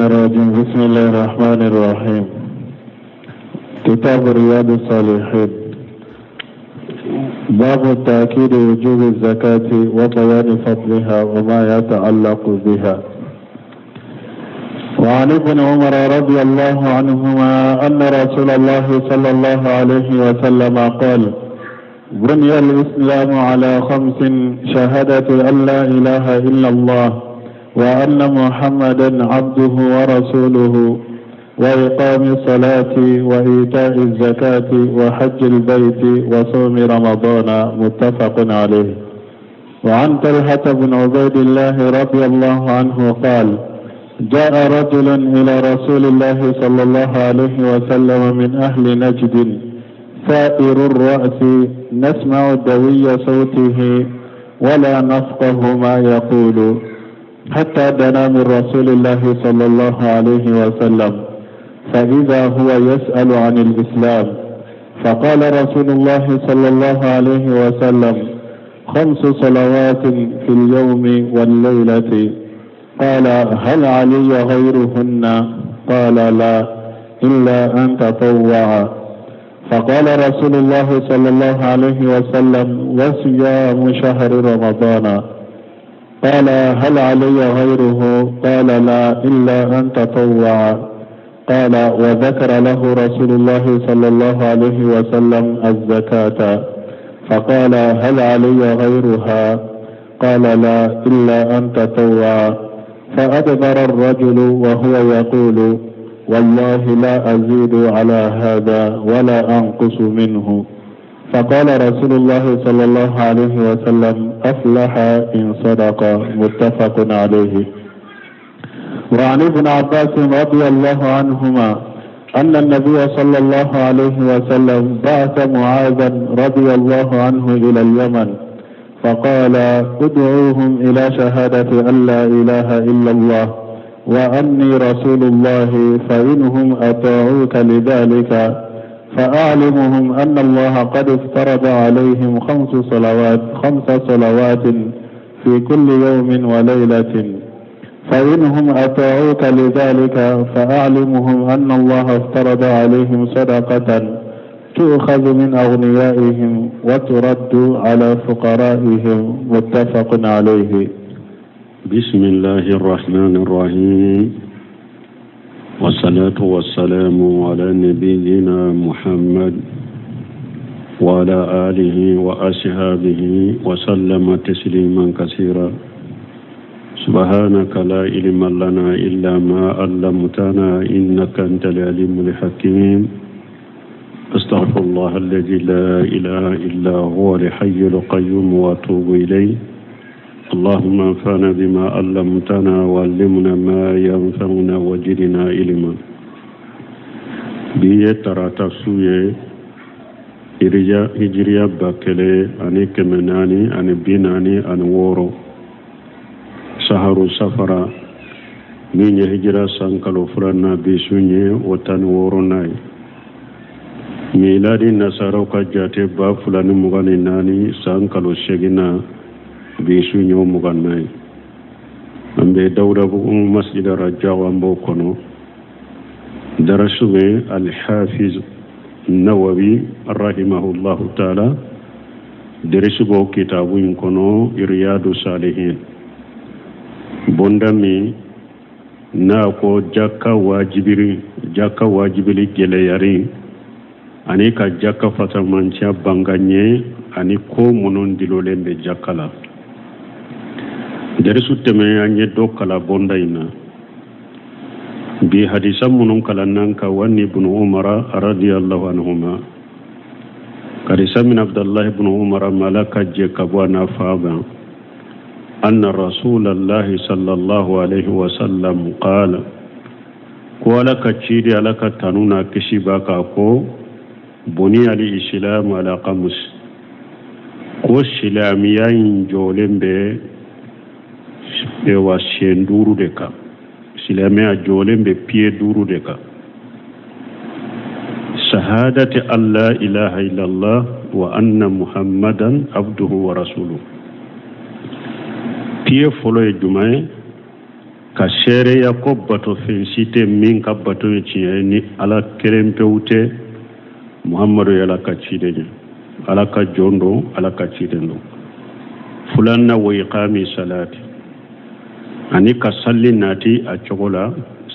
الرجيم. بسم الله الرحمن الرحيم. كتاب رياض الصالحين، باب تأكيد وجوب الزكاة وبيان فضلها وما يتعلق بها. وعن ابن عمر رضي الله عنهما أن رسول الله صلى الله عليه وسلم قال: بني الإسلام على خمس: شهادة أن لا إله إلا الله وأن محمدا عبده ورسوله، وإقام الصلاة وإيتاء الزكاة وحج البيت وصوم رمضان. متفق عليه. وعن طلحة بن عبيد الله رضي الله عنه قال: جاء رجل إلى رسول الله صلى الله عليه وسلم من أهل نجد ثائر الرأس، نسمع دوي صوته ولا نفقه ما يقول، حتى دنا من رسول الله صلى الله عليه وسلم، فإذا هو يسأل عن الإسلام. فقال رسول الله صلى الله عليه وسلم: خمس صلوات في اليوم والليلة. قال: هل علي غيرهن؟ قال: لا، إلا أن تطوع. فقال رسول الله صلى الله عليه وسلم: وصيام شهر رمضان. قال: هل علي غيره؟ قال: لا، إلا أن تطوع. قال: وذكر له رسول الله صلى الله عليه وسلم الزكاة. فقال: هل علي غيرها؟ قال: لا، إلا أن تطوع. فأدبر الرجل وهو يقول: والله لا أزيد على هذا ولا أنقص منه. فقال رسول الله صلى الله عليه وسلم: أفلح إن صدق. متفق عليه. وعن ابن عباس رضي الله عنهما أن النبي صلى الله عليه وسلم بعث معاذا رضي الله عنه إلى اليمن، فقال: ادعوهم إلى شهادة أن لا إله إلا الله وأني رسول الله، فإنهم أطاعوك لذلك فأعلمهم أن الله قد افترض عليهم خمس صلوات في كل يوم وليلة، فإنهم أطاعوك لذلك فأعلمهم أن الله افترض عليهم صدقة تؤخذ من أغنيائهم وترد على فقرائهم. متفق عليه. بسم الله الرحمن الرحيم، والصلاة والسلام على نبينا محمد وعلى آله وأصحابه وسلم تسليما كثيرا. سبحانك لا علم لنا إلا ما علمتنا إنك أنت العليم الحكيم. أستغفر الله الذي لا إله إلا هو الحي القيوم وأتوب إليه. اللهم انفعنا بما علمتنا وعلمنا ما ينفعنا وزدنا علما. Bi ye tarata su ye, hijiriya 1446, saharu safara, min ye hijira san kalo filanan, bi su ye o 16nan ye. Miladi nasaraw ka jate, 2024 san kalo seginna, bi su ye o 20 ye. An bɛ Dawudabugu Masjid Rajaw, an b'o kɔnɔ. Darasu bɛ Alhafiz Nawawi rahimahullahu taala, derisu b'o kitabu in kɔnɔ, Riyadu Salihin, bonda min n'a ko jaka wajibiri, jaka wajibili gɛlɛyari ani ka jaka fasamanciya banga ɲɛ ani ko minnu dilolen bɛ jaka la. Derisu tɛmɛ, an ye dɔ kala bonda in na. Bi hadisa minnu kalannan ka wa ni ibnu Umara radiyallahu anhuma, hadisa min Abdullahi ibnu Umara mala ka jɛ ka bɔ a n'a fa kan, anna rasulallahi sallallahu alaihi wasallam qala, ko Ala ka cidi, Ala ka tanu n'a kisi b'a kan, ko buniya al islamu ala khamus, ko silamɛya in jɔlen bɛ wa sen duuru de kan. Silamɛya jɔlen bɛ pieds duuru de kan: shahadati an la ilaha illallah wa anna muhammadan abduhu wa rasuluhu. Pied fɔlɔ ye jumɛn ye? Ka seereya ko batofɛn si tɛ min ka bato ye tiɲɛ ye ni Ala kelen pewu tɛ. Muhamadu ye Ala ka ciden ye, Ala ka jɔn don, Ala ka ciden don. Filanan, wa iqami salati, ani ka salli nati a cogo la.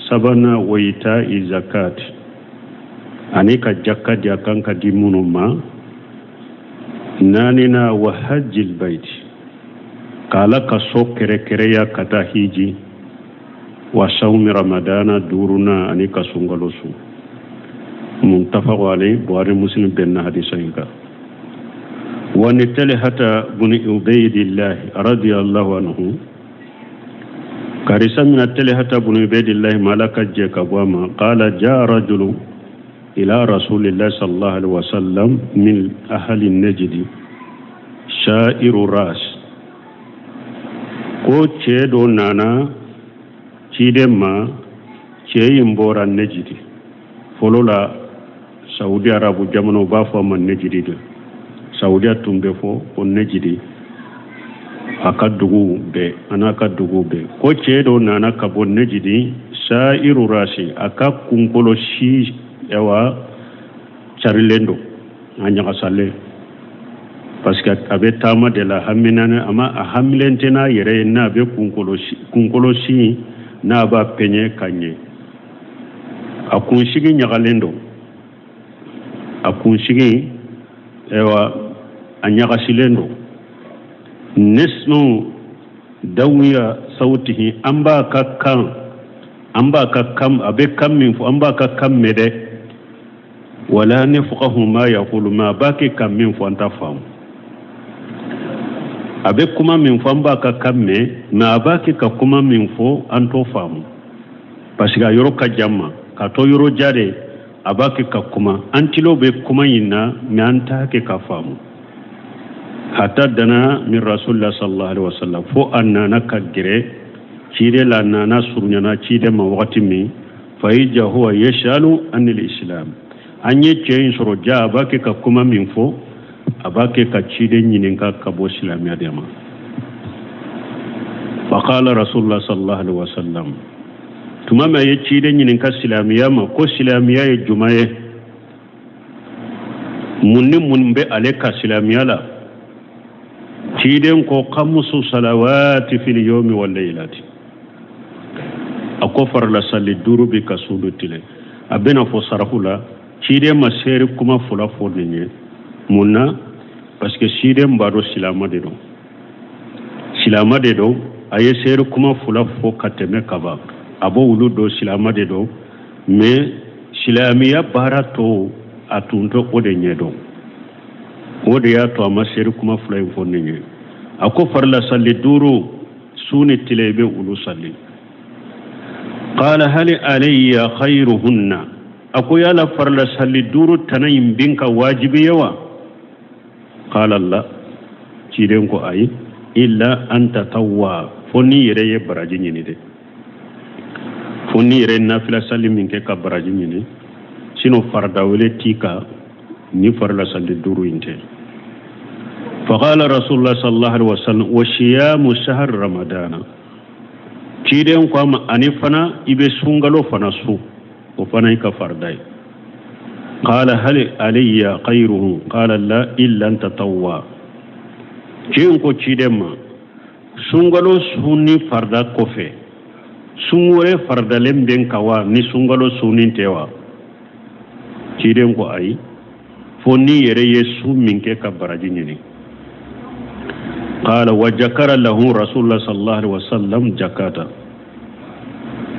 Sabanan, wa ita'i zakati, ani ka jakka di a kan ka di minnu ma. Naaninan, wa hajjil baiti, ka Ala ka so kɛrɛkɛrɛya ka taa hiji. Wa sawmi ramadana, duurunan, ani ka sunkalo sun. Muttafaqu alayhi, Buhari Muslim bɛnna hadisa in kan. Wa ni Talhata buni Ubaydillahi radiyallahu anhu, karisa mina Talhata buni Ubaydillahi ma, Ala ka jɛ ka bɔ a ma, qala jaa rajulu ila rasulillahi sallallahu alaihi wasallam min ahli najdi sha'iru ras. Ko cɛ dɔ nana ciden ma, cɛ in bɔra Nejidi. Fɔlɔ la, Saudi Arabu jamana, u b'a fɔ a ma Nejidi de. Saudiya tun bɛ fɔ ko Nejidi, a ka dugu bɛɛ a n'a ka dugu bɛɛ. Ko cɛ dɔ nana ka bɔ Nejidi, sa'iru rasi, a ka kunkolo si awa carilen don, a ɲagasalen, parce que a bɛ taama de la, haminane a ma, a hamilen tɛ n'a yɛrɛ ye, n'a bɛ kunkolo si n'a b'a peɲɛ ka ɲɛ. A kunsigi ɲagalen don, a kunsigi ayiwa a ɲagasilen don. Nisnu dawiya sawutihi, an b'a ka kan, an b'a ka kan, a bɛ kan min fɔ, an b'a ka kan mɛn dɛ. Wala nafqahu ma yaqulu, ma a b'a kɛ ka min fɔ, an t'a faamu. A bɛ kuma min fɔ, an b'a ka kan mɛn, mais a b'a kɛ ka kuma min fɔ, an t'o faamu, parce que a yɔrɔ ka jan ma ka to yɔrɔ ja de. A b'a kɛ ka kuma, an tilo bɛ kuma in na, mais an t'a kɛ ka faamu. Hatta dana min rasulillah sallallahu alaihi wasallam, fo a nana ka gɛrɛ ciden la. A nana surunyana ciden ma wagati min, fa iza huwa yasalu anil islam, an ye cɛ in sɔrɔ ja a b'a kɛ ka kuma min fɔ, a b'a kɛ ka ciden ɲininka ka bɔ silamɛya de ma. Faqala rasulullah sallallahu alaihi wasallam, tuma min a ye ciden ɲininka silamɛya ma, ko silamɛya ye juma ye, mun ni mun bɛ ale ka silamɛya la? Ciden ko khamsu salawati fil yawmi wal laylati, a ko farila sali duuru bi ka su ni tile. A bɛna fɔ sarafu la, ciden ma seeri kuma fila fɔ nin ye. Mun na? Parce que ciden b'a dɔn silama de don, silama de don. A ye seeri kuma fila fɔ ka tɛmɛ kaban, a b'o olu dɔn, silama de don. Mais silamɛya baara tɔw, a tun tɛ o de ɲɛdɔn. O de y'a to a ma seeri kuma fila in fɔ nin ye. A ko farila sali duuru su ni tile, i bɛ olu sali. Qala hali alayya khayruhunna, a ko yala farila sali duuru tana in bin ka wajibi ye wa? Qala la, ciden ko ayi, illa an tatawwa, fo n'i yɛrɛ ye baraji ɲini dɛ, fo n'i yɛrɛ ye nafila sali min kɛ ka baraji ɲini, sinon farida wɛrɛ t'i kan ni farila sali duuru in tɛ. Faqala rasulullah sallallahu alaihi wasallam wa siyamu shahr ramadana, ciden ko a ma ani fana i bɛ sunkalo fana sun, o fana i ka farida ye. Qala hal alayya khayruhu? Qala la illa an tatawwa. Cɛ ko ciden ma, sunkalo sunni farida kɔfɛ, sun wɛrɛ faridalen bɛ n kan wa ni sunkalo sunni tɛ wa? Ciden ko ayi, fo n'i yɛrɛ ye sun min kɛ ka baraji ɲini. Qala wa jakara lahu rasulullah sallallahu alaihi wasallam jakata.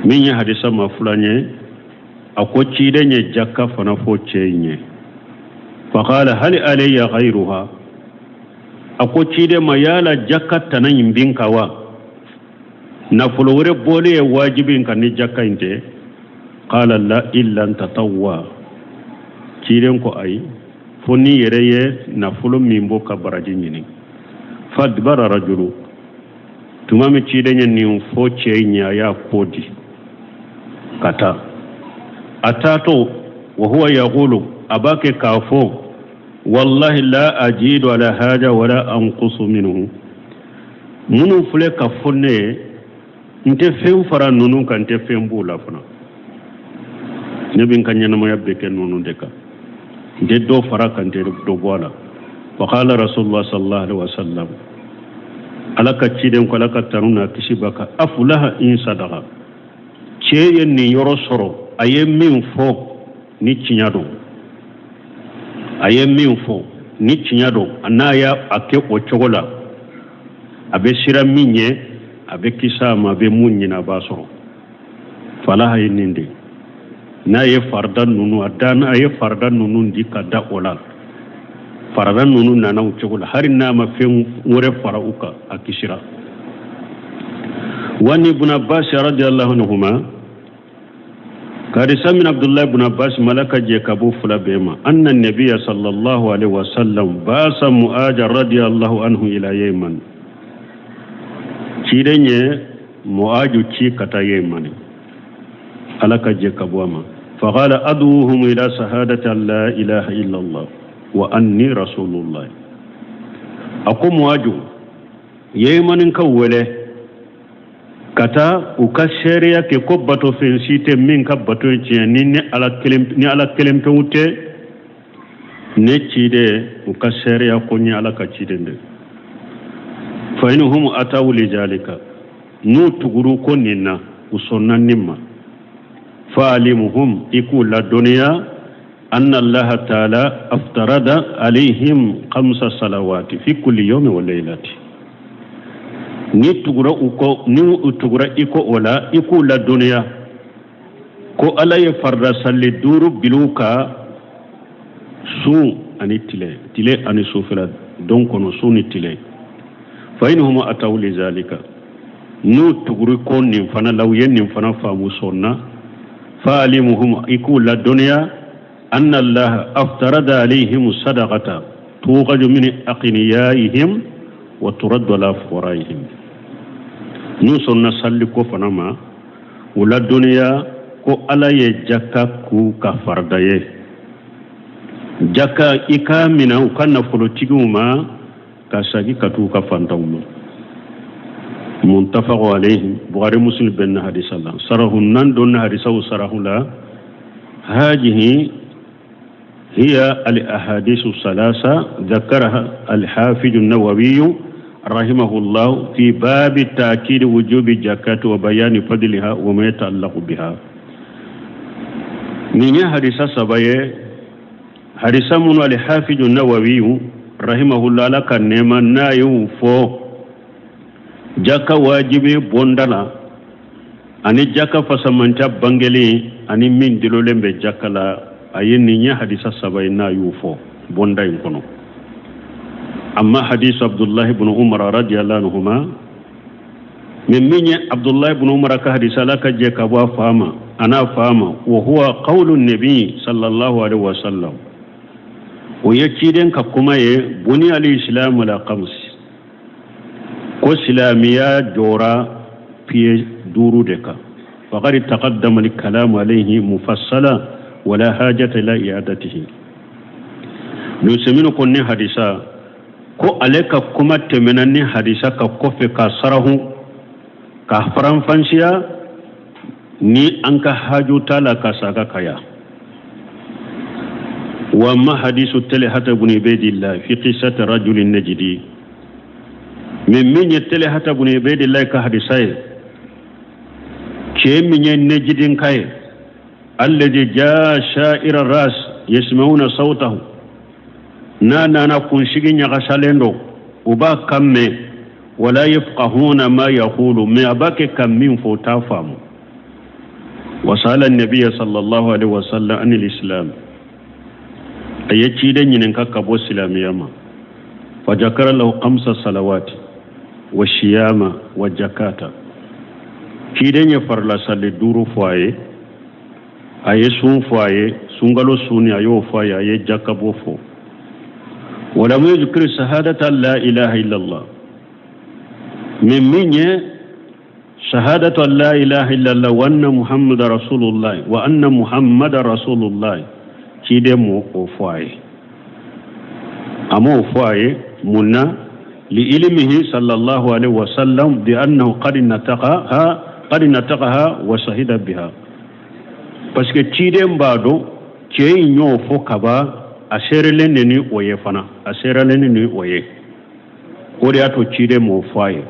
Min ye hadisa ma filan ye, a ko ciden ye jaka fana fɔ cɛ in ye. Faqala hal alayya ghayruha, a ko ciden ma yala jaka tana in bin kan wa, nafolo wɛrɛ bɔlen ye wajibi in kan ni jaka in tɛ? Qala la illa an tatawwa, ciden ko ayi, fo n'i yɛrɛ ye nafolo min bɔ ka baraji ɲini. Fadbara rajulu, tuma min ciden ye nin fɔ cɛ in ye, a y'a kɔ di ka taa. A taatɔ, wa huwa yaqulu, a b'a kɛ k'a fɔ wallahi la ajidu ala hada wala anqusu minhu. Minnu filɛ ka fɔ ne ye N tɛ fɛn fara ninnu kan, n tɛ fɛn b'u la fana. Ne bɛ n ka ɲɛnamaya bɛɛ kɛ ninnu de kan, n tɛ dɔ fara kan, n tɛ dɔ bɔ a la. Faqala rasulullah sallallahu alaihi wasallam, Ala ka ciden ko, Ala ka tanu n'a kisi b'a kan, afulaha in sadaqa. Cɛ ye nin yɔrɔ sɔrɔ, a ye min fɔ ni tiɲɛ don, a ye min fɔ ni tiɲɛ don, n'a y'a kɛ o cogo la, a bɛ siran min ɲɛ, a bɛ kisi a ma, a bɛ mun ɲini, a b'a sɔrɔ. Falaha ye nin de n'a ye farida ninnu a dan, a ye farida ninnu di ka da o la. Farida ninnu nana o cogo la, hali n'a ma fɛn wɛrɛ fara u kan, a kisira. Wa an ibn Abbas radiyallahu anhuma, hadisa min Abdullahi ibn Abbas ma, Ala ka jɛ ka bɔ fila bɛɛ ma, anna nabiya sallallahu alaihi wasallam ba'asa Mu'aja radiyallahu anhu ila Yemen. Ciden ye Mu'aju ci ka taa Yemen, Ala ka jɛ ka bɔ a ma. Faqala aduhum ila sahadati an la ilaha illallah wa anni rasulullah. A ko Mu'aju, Yemeninkaw wele ka taa u ka seereya kɛ ko batofɛn si tɛ min ka bato ye tiɲɛ ni Ala kelen pewu tɛ, ne ciden, u ka seereya ko n ye Ala ka ciden de. Fa inhum atawu lijalika, n'u tuguru ko nin na, u sɔnna nin ma, fa alimuhum, i k'u ladɔnniya, anna allaha taala aftarada alayhim khamsa salawati fi kulli yawmi wa laylati. Ni tugura u kɔ, ni u tugura i kɔ o la, i k'u ladɔnniya ko Ala ye farida salli duuru bil'u kan su ani tile, tile ani sufɛla don kɔnɔ, su ni tile. Fa inhum ataw li zalika, n'u tuguri ko nin fana la, u ye nin fana faamu, sɔnna, fa alimuhum, i k'u ladɔnniya, anna allaha aftarada alayhim sadaqata tuqaju min aqniyaihim wa turaddu ala fuqaraihim. N'u sɔnna salli ko fana ma, u ladɔnniya ko Ala ye jaka k'u ka farida ye, jaka i k'a minɛ u ka nafolotigiw ma ka sagi ka t'u ka fantanw ma. Muntafaqu alayhi, Bukhari Muslim bɛnna hadisa la. Sarahu nan donna hadisaw sarahu la. Hajihi hiya al ahadisu salasa dhakaraha al hafizu nawawiyu rahimahullah fi babi ta'kid wujubi zakati wa bayani fadliha wa ma yata'allaqu biha. Nin ye hadisa saba ye, hadisa minnu al hafizu nawawiyu rahimahullah, Ala ka nɛɛma n'a y'u fɔ jaka wajibi bonda la, ani jaka fasamanta bangelen, ani min dololen bɛ jaka la. A ye nin ye hadisa saba ye n'a y'u fɔ bonda in kɔnɔ. Amma hadisu Abdullahi ibn Umar radiyallahu anhuma, min ye Abdullahi ibn Umar ka hadisa, Ala ka jɛ ka bɔ a fa ma a n'a fa ma, wa huwa qawlu nabi sallallahu alaihi wasallam, o ye ciden ka kuma ye, buni al islamu ala khams, ko silamɛya jɔra piye duuru de kan. Faqad taqaddama al kalamu alayhi mufassala wala hajata ila i'adatihi. Luseminu ko ni hadisa ko ale ka kuma tɛmɛna ni hadisa ka kɔfɛ ka sarahu ka faranfansiya, ni an ka haju t'a la ka saga kaya. Wa ma hadisu Talhata ibn Ubaydillah fi qissati rajulin najidi, min ye Talhata ibn Ubaydillah ka hadisa ye, cɛ min ye nejidinka ye, alladhi jaa sha'ira ras yasma'una sawtahu, n'a nana kunsigi ɲagasalen don, u b'a kan mɛn, wala yafqahuna ma yaqulu, mais a b'a kɛ ka min fɔ, u t'a faamu. Wasala nabiya sallallahu alaihi wasallam anil islam, a ye ciden ɲininka ka bɔ silamɛya ma, fajakara lahu khamsa salawati wa shiyama wa jakata. Ciden ye farila salli duuru fɔ a ye, a ye sun fɔ a ye, sunkalo sunni a y'o fɔ a ye, a ye jakabo fɔ. Walam yuzkir sahadata la ilaha illallah, min ye shahadatu an la ilaha illallah wa anna muhammada rasulullah, wa anna muhammada rasulullah, ciden m'o o fɔ a ye, a m'o fɔ a ye. Mun na? Li ilmihi sallallahu alaihi wasallam bi annahu qad nataqaha. Qad nataqaha wa shahida biha, parce que ciden b'a dɔn cɛ in y'o fɔ kaban, a seerelen de ni o ye fana, a seerelen ni o ye. O de y'a to ciden m'o fɔ a ye.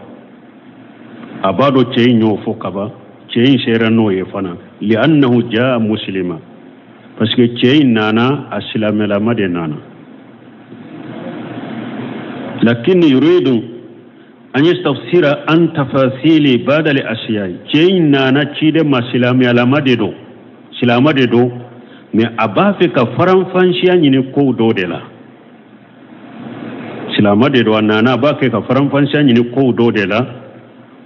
A b'a dɔn cɛ in y'o fɔ kaban, cɛ in seera n'o ye fana. Li'annahu jaa muslima, parce que cɛ in nana, a silamɛlama de nana. Lakin yuridu an yastafsira an tafasili badali asiyai. Cɛ in nana ciden ma, silamɛyalama de don, silama de don, mais a b'a fɛ ka faranfansiya ɲini kow dɔ de la. Silama de don, a nana, a b'a kɛ ka faranfansiya ɲini kow dɔ de la.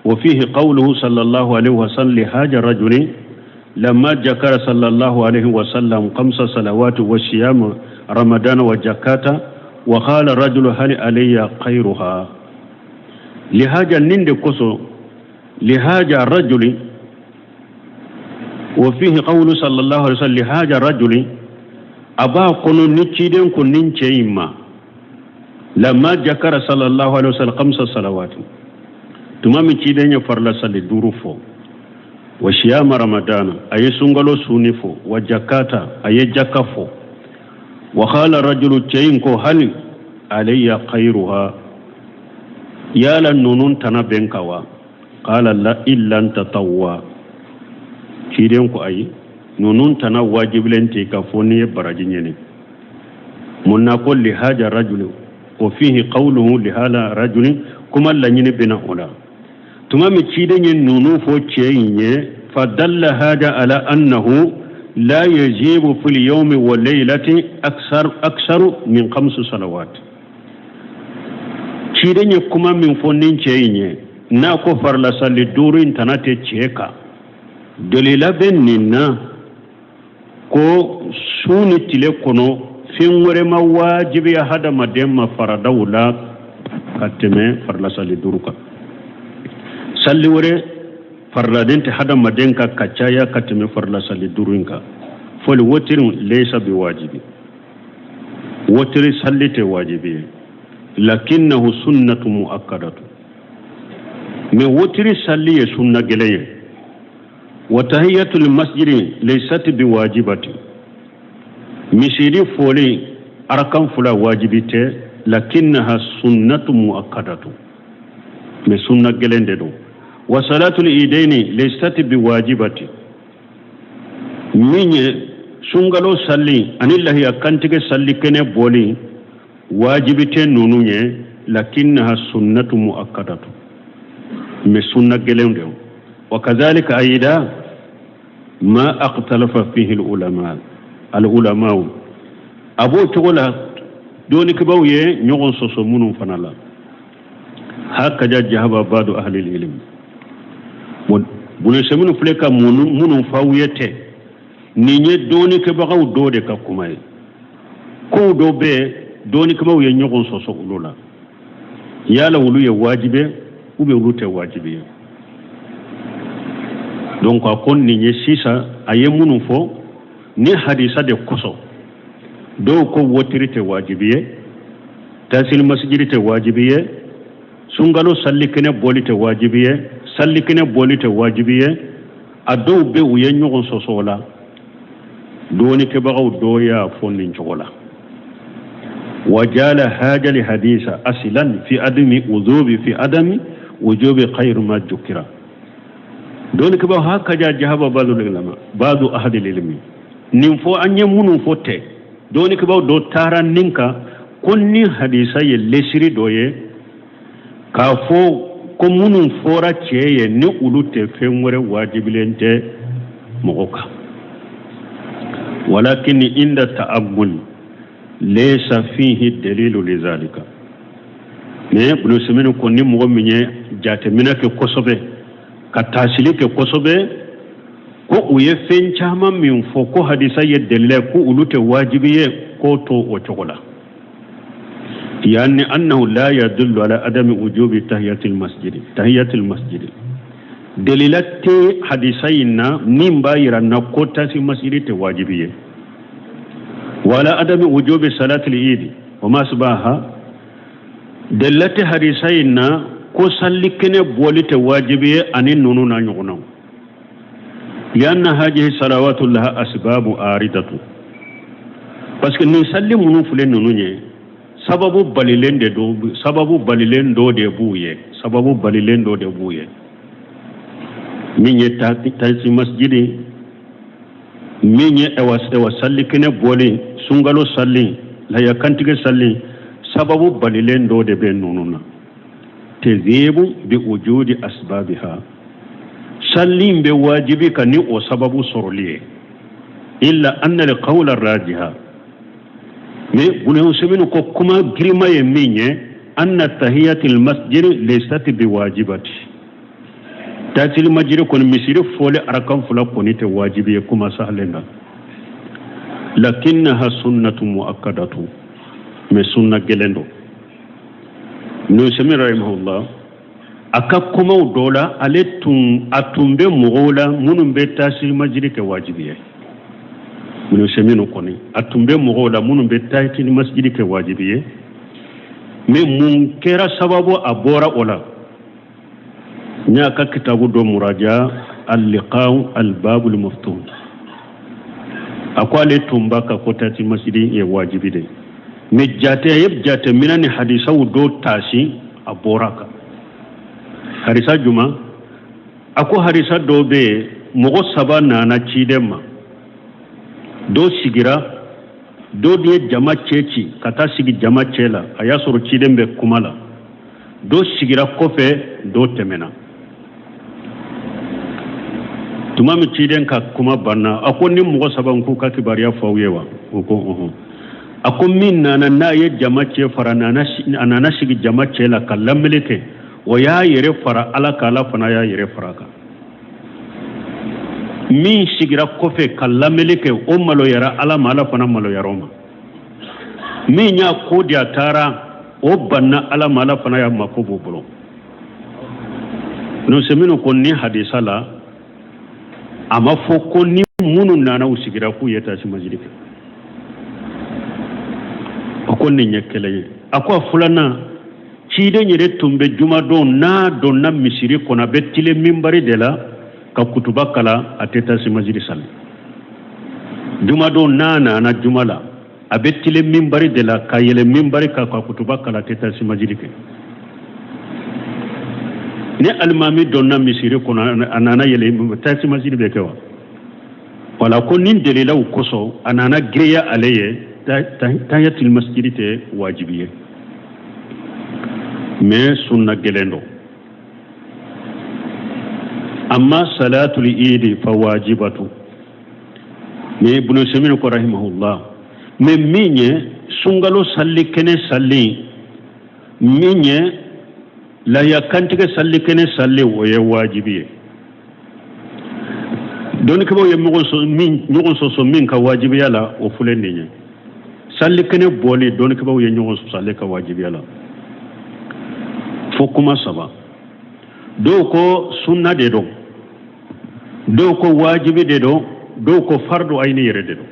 Wa fihi qawluhu sallallahu alaihi wasallam li haja rajuli lamma jakara sallallahu alaihi wasallam khamsa salawati wa siyama ramadana wa jakata wa qala rajulu hal alayya khayruha. Lihaja nin de kosɔn, lihaja rajuli, wa fihi qawlu sallallahu alaihi wasallam lihaja rajuli, a b'a kɔnɔ ni ciden ko nin cɛ in ma, lamma jakara sallallahu alaihi wasallam khamsa salawati, tuma min ciden ye farila sali duuru fɔ, wa siyama ramadana, a ye sunkalo sunni fɔ, wa jakata, a ye jaka fɔ, wa qala rajulu, cɛ in ko hali alayya khayruha, yala ninnu tana bɛ n kan wa? Qala la illa an tatawwa. Ciden ko ayi, ninnu tana wajibilen t'i kan fo n'i ye baraji ɲini. Mun na? Ko lihaja rajuli, wa fihi qawluhu lihaja rajuli, kuma laɲini bɛna o la. Tuma min ciden ye ninnu fɔ cɛ in ye, fadalla hada ala annahu la yajibu fil yawmi wa laylati aksar aksaru min khamsu salawat. Ciden ye kuma min fɔ nin cɛ in ye, n'a ko farila sali duuru in tana tɛ cɛ kan, dalila bɛ nin na ko su ni tile kɔnɔ fɛn wɛrɛ ma wajibiya hadamaden ma faradaw la ka tɛmɛ farila sali duuru kan. Sali wɛrɛ fariladen tɛ hadamaden kan ka caya ka tɛmɛ farila sali duuru in kan. Fɔli wotiri laysa bi wajibi, wotiri sali tɛ wajibi ye, lakinnahu sunnatu muakkadatu, mais wotiri sali ye sunna gɛlɛn ye. Wa tahiyatul masjidi laysat bi wajibati, misiri foli arakan fila wajibi tɛ, lakinnaha sunnatu muakkadatu, mais sunna gɛlɛn de don. Wa salatul idaini laysat bi wajibati, min ye sunkalo sali ani lahiya kantigɛ sali kɛnɛ bɔli wajibi tɛ ninnu ye, lakinnaha sunnatu muakkadatu, mais sunna gɛlɛn de. Wa kazalika ayida ma akhtalafa fihi ulama al ulama, a b'o cogo la dɔnnikɛbaaw ye ɲɔgɔn sɔsɔ minnu fana la. Hakaja jahaba badu ahli ilm. Bon, Bunu Usaymin filɛ ka minnu f'aw ye tɛ, nin ye dɔnnikɛbagaw dɔ de ka kuma ye. Kow dɔ bɛ yen, dɔnnikɛbaaw ye ɲɔgɔn sɔsɔ olu la, yala olu ye wajibi ou bien olu tɛ wajibi ye. Donc a ko nin ye sisan a ye minnu fɔ ni hadisa de kosɔn, dɔw ko wotiri tɛ wajibi ye, tasili masijiri tɛ wajibi ye, sunkalo salikɛnɛ bɔli tɛ wajibi ye, salikɛnɛ bɔli tɛ wajibi ye. A dɔw bɛ u ye ɲɔgɔn sɔsɔ o la. Dɔnnikɛbagaw dɔw y'a fɔ nin cogo la: wajala hajali hadisa asilan fi adami wujubi fi adami wujubi khayru ma jukira. Dɔnnikɛbagaw hakaja jahaba badu ulama badu ahadi ilmi, nin fɔ an ye minnu fɔ tɛ, dɔnnikɛbaaw dɔ taara nin kan ko ni hadisa ye lesiri dɔ ye k'a fɔ ko minnu fɔra cɛ ye ni olu tɛ fɛn wɛrɛ wajibilen tɛ mɔgɔ kan. Walakin inda ta'ammul laysa fihi dalilu lizalika. Mais Ibn Usaymin ko ni mɔgɔ min ye jateminɛ kɛ kosɛbɛ, ka taasili kɛ kosɛbɛ, ko u ye fɛn caman min fɔ ko hadisa ye dalila ye ko olu tɛ wajibi ye, k'o to o cogo la. Yani annahu la yadullu ala adami wujubi tahiyatil masjidi tahiyatil masjidi, dalila tɛ hadisa in na min b'a yira na ko tasi masjidi tɛ wajibi ye, wala adami wujubi salatil idi wa ma asbaha, dalila tɛ hadisa in na ko salikɛnɛ bɔli tɛ wajibi ye ani ninnu n'a ɲɔgɔnnaw. Lianna hadihi salawatu laha asbabu aridatu, parce que nin salli minnu filɛ ninnu ye, sababu balilen de don, sababu balilen dɔ de b'u ye, sababu balilen dɔ de b'u ye. Min ye tahiyatul masjidi, min ye ɛwa ɛwa sallikɛnɛ bɔlen, sunkalo salli, laya kantigɛ salli, sababu balilen dɔ de bɛ ninnu na. Tajibu bi wujudi asbabiha, salli in bɛ wajibi kan ni o sababu sɔrɔli ye. Illa anna alqawla rajiha, mais Ibn Usaymin ko kuma girima ye min ye, anna tahiyatul masjid laysat biwajibati. Tahiyatul masjid kɔni, misiri fɔli arakan fila kɔni tɛ wajibi ye kuma sahalen kan. Lakinnaha sunnatu muakkadatu, mais sunna gɛlɛn don. Ibn Usaymin rahimahullah a ka kumaw dɔ la, ale tun a tun bɛ mɔgɔw la minnu bɛ tahiyatul masjid kɛ wajibi ye. Ibn Usaymin kɔni a tun bɛ mɔgɔw la minnu bɛ tahiyatul masjid kɛ wajibi ye, mais mun kɛra sababu a bɔra o la? N y'a ka kitabu dɔ muraja, al-liqa'u al-babul maftuh, a ko ale tun b'a kan ko tahiyatul masjid ye wajibi de ye, mais jate a ye jateminɛ ni hadisaw dɔ taasi, a bɔra a kan. Hadisa juma? A ko hadisa dɔw bɛ yen, mɔgɔ saba nana ciden ma, dɔ sigira, dɔ de ye jama cɛ ci ka taa sigi jama cɛ la, a y'a sɔrɔ ciden bɛ kuma la, dɔ sigira kɔfɛ, dɔ tɛmɛna. Tuma min ciden ka kuma banna, a ko ni mɔgɔ saba k'u ka kibaruya fɔ aw ye wa? O ko ɔhɔn. A ko min nana n'a ye jama cɛ fara, a nana sigi jama cɛ la ka lamɛnni kɛ, o y'a yɛrɛ fara Ala kan, Ala fana y'a yɛrɛ fara a kan. Min sigira kɔfɛ ka lamɛnni kɛ, o maloyara Ala ma, Ala fana maloyara o ma. Min y'a ko di a taara, o banna Ala ma, Ala fana y'a mako b'o bolo. Ibn Usaymin ko ni hadisa la, a ma fɔ ko ni minnu nana u sigira k'u ye tahiyatul masjid kɛ. A ko nin ye kelen ye. A ko a filanan, ciden yɛrɛ tun bɛ jumadon n'a donna misiri kɔnɔ, a bɛ tilen minbari de la ka kutuba kalan, a tɛ tahiyatul masjid sali. Jumadon n'a nana juma la, a bɛ tilen minbari de la ka yɛlɛ minbari kan ka kutuba kalan, a tɛ tahiyatul masjid kɛ. Ni alimami donna misiri kɔnɔ, a nana yɛlɛ, tahiyatul masjid bɛ kɛ wa? Wala ko nin dalilaw kosɔn a nana giriya ale ye tahiyatul masjid tɛ wajibi ye, mais sunna gɛlɛn don. Amma salatul idi fa wajibatu. Ni Ibn Usaymin ko rahimahullah, mais min ye sunkalo salli kɛnɛ salli, min ye laya kantigɛ salli kɛnɛ salli, o ye wajibi ye. Dɔnnikɛbaaw ye ɲɔgɔn sɔsɔ min ka wajibiya la, o filɛ nin ye. Salli kɛnɛ bɔli, dɔnnikɛbaaw ye ɲɔgɔn sɔsɔ ale ka wajibiya la fo kuma saba. Dɔw ko sunna de don, dɔw ko wajibi de don, dɔw ko fardu ayini yɛrɛ de don.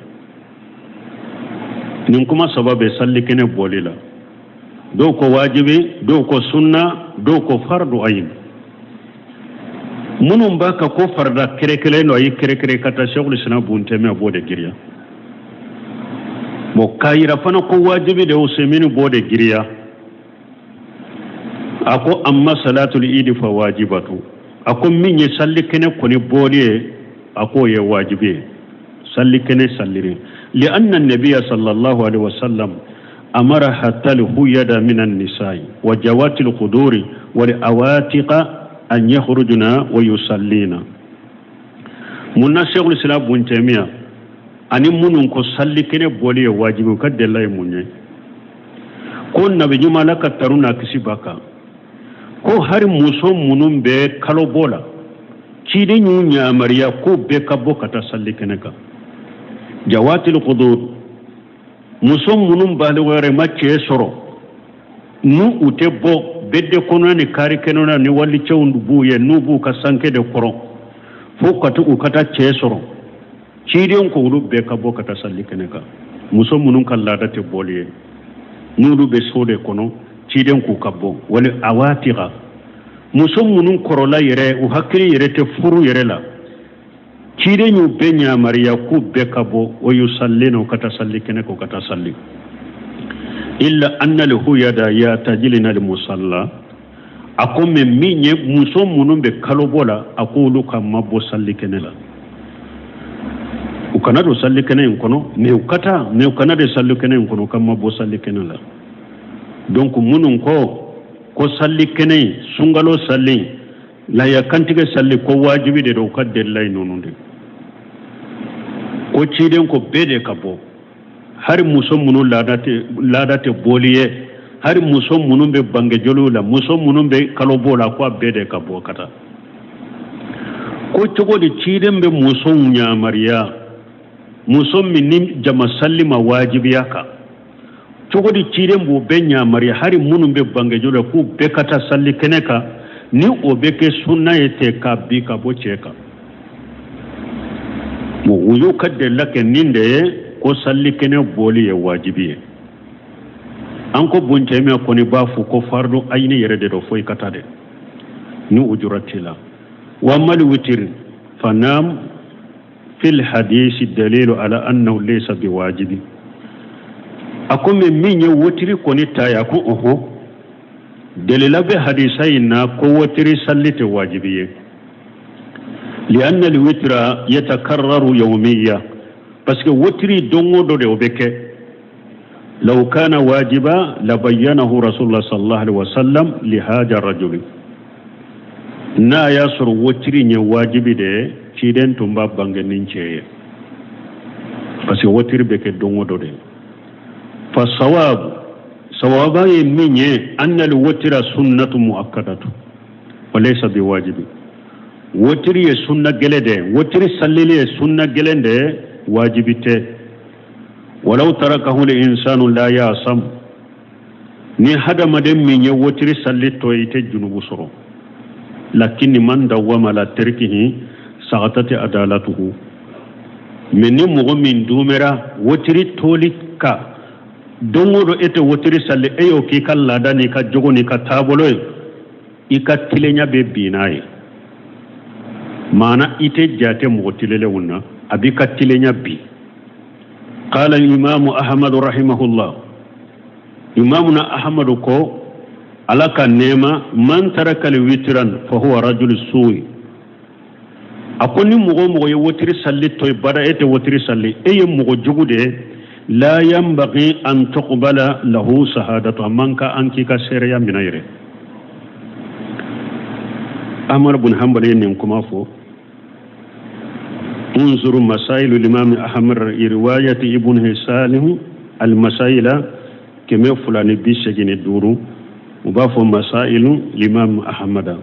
Nin kuma saba bɛ salli kɛnɛ bɔli la. Dɔw ko wajibi, dɔw ko sunna, dɔw ko fardu ayini. Minnu b'a kan ko farida kɛrɛkɛrɛn don, a y'i kɛrɛkɛrɛ ka taa Sheikhul Islam Bun Taymiya b'o de giriya. Bon, k'a yira fana ko wajibi de, Usaymin b'o de giriya. A ko amma salatul idi fa wajibatu. A ko min ye salli kɛnɛ kɔni bɔli ye, a k'o ye wajibi ye, salli kɛnɛ salliri. Lianna nabiya sallallahu alaihi wasallam amara hatta alhuyada min annisai wa jawati alquduri wal awatiqa an yakhrujna wa yusallina. Mun na Sheikhul Islam Bun Taymiya ani minnu ko salli kɛnɛ bɔli ye wajibi, u ka delila ye mun ye? Ko nabi ɲuman, Ala ka tanu n'a kisi b'a kan, ko hari muso minnu bɛ kalo bɔ la, ciden y'u yamaruya ko bɛɛ ka bɔ ka taa salli kɛnɛ kan. Jawatil qudur, muso minnu baliguyara ma cɛ sɔrɔ, n'u u tɛ bɔ bɛdɛ kɔnɔna ni kari kɛnɛ ni walicɛw b'u ye, n'u b'u ka sanke de kɔrɔ fo ka u ka taa cɛ sɔrɔ, ciden ko olu bɛɛ ka bɔ ka taa salli kɛnɛ kan. Muso minnu ka laada tɛ bɔli ye, n'olu bɛ so de kɔnɔ, ciden k'u ka bɔ. Wali awatiqa, muso minnu kɔrɔla yɛrɛ, u hakili yɛrɛ tɛ furu yɛrɛ la. Ciden y'u bɛɛ yamariya k'u bɛɛ ka bɔ wa yusallina, u ka taa salli kɛnɛ kan, u ka taa salli. Illa anna alhuyada yatazilna almusalla. A ko mais min ye muso minnu bɛ kalobɔ la, a ko olu ka mabɔ salli kɛnɛ la, u kana don salli kɛnɛ in kɔnɔ, mais u ka taa, mais u kana don salli kɛnɛ in kɔnɔ, u ka mabɔ salli kɛnɛ la. Donc minnu ko salli kɛnɛ in, sunkalo salli, laya kantigɛ salli, ko wajibi de don, u ka delila ye ninnu de ko ciden ko bɛɛ de ka bɔ, hari muso minnu laada tɛ bɔli ye, hari muso minnu bɛ bangejoliw la, muso minnu bɛ kalobɔ la, ko a bɛɛ de ka bɔ ka taa. Ko cogo di ciden bɛ musow yamariya, muso min ni jama salli ma wajibiya kan, cogo di ciden b'u bɛɛ yamariya, hari minnu bɛ bangejoli la, k'u bɛɛ ka taa salli kɛnɛ kan, ni o bɛ kɛ sunna ye ten ka bin ka bɔ cɛ kan? Bon, u y'u ka delila kɛ nin de ye ko salli kɛnɛ bɔli ye wajibi ye. An ko Bun Taymiya kɔni b'a fɔ ko fardu ayini yɛrɛ de don, fo i ka taa de ni ujura t'i la. Wa amal witiri fa nam fil hadisi dalilu ala annahu laysa biwajibi. A ko mais min ye wotiri kɔni ta ye, a ko ɔhɔn, delila bɛ hadisa in na ko wotiri salli tɛ wajibi ye. Lianna alwitra yatakarraru yawmiya, parce que wotiri don o don de o bɛ kɛ. Law kana wajiba labayyanahu rasulullah sallallahu alaihi wasallam li haja rajuli. N'a y'a sɔrɔ wotiri ye wajibi de ye, ciden tun b'a bange nin cɛ ye, parce que wotiri bɛ kɛ don o don de. Fa sawabu, sawaba ye min ye, anna alwitra sunnatu muakkadatu wa laysa biwajibi. Wotiri ye sunna gɛlɛn de ye, wotiri sallili ye sunna gɛlɛn de ye, wajibi tɛ. Walaw tarakahu al-insanu la yasam, ni hadamaden min ye wotiri salli to i tɛ junubu sɔrɔ. Lakini man dawwama ala tarkihi sagatati adalatuhu. Mais ni mɔgɔ min dumera wotiri toli kan, don o don e tɛ wotiri salli, e y'o k'i ka laada n'i ka jogo n'i ka taabolo ye, i ka tilenya bɛ bin n'a ye. Maana i tɛ jate mɔgɔ tilelenw na, a b'i ka tilenya bin. Qala imamu Ahmadu rahimahullah, imamuna Ahmadu ko ala ka nɛɛma, man taraka witran fa huwa rajulu suwi. A ko ni mɔgɔ o mɔgɔ ye wotiri salli to yen bada, e tɛ wotiri salli, e ye mɔgɔ jugu de ye. La yanbaghi an tuqbala lahu sahadatu, a man ka an k'i ka seereya minɛ yɛrɛ. Ahmad bin Hanbal ye nin kuma fɔ. Unzuru masailu limami Ahmad riwayati ibn Salih al-masaila 285, u b'a fɔ masailu limam Ahmada,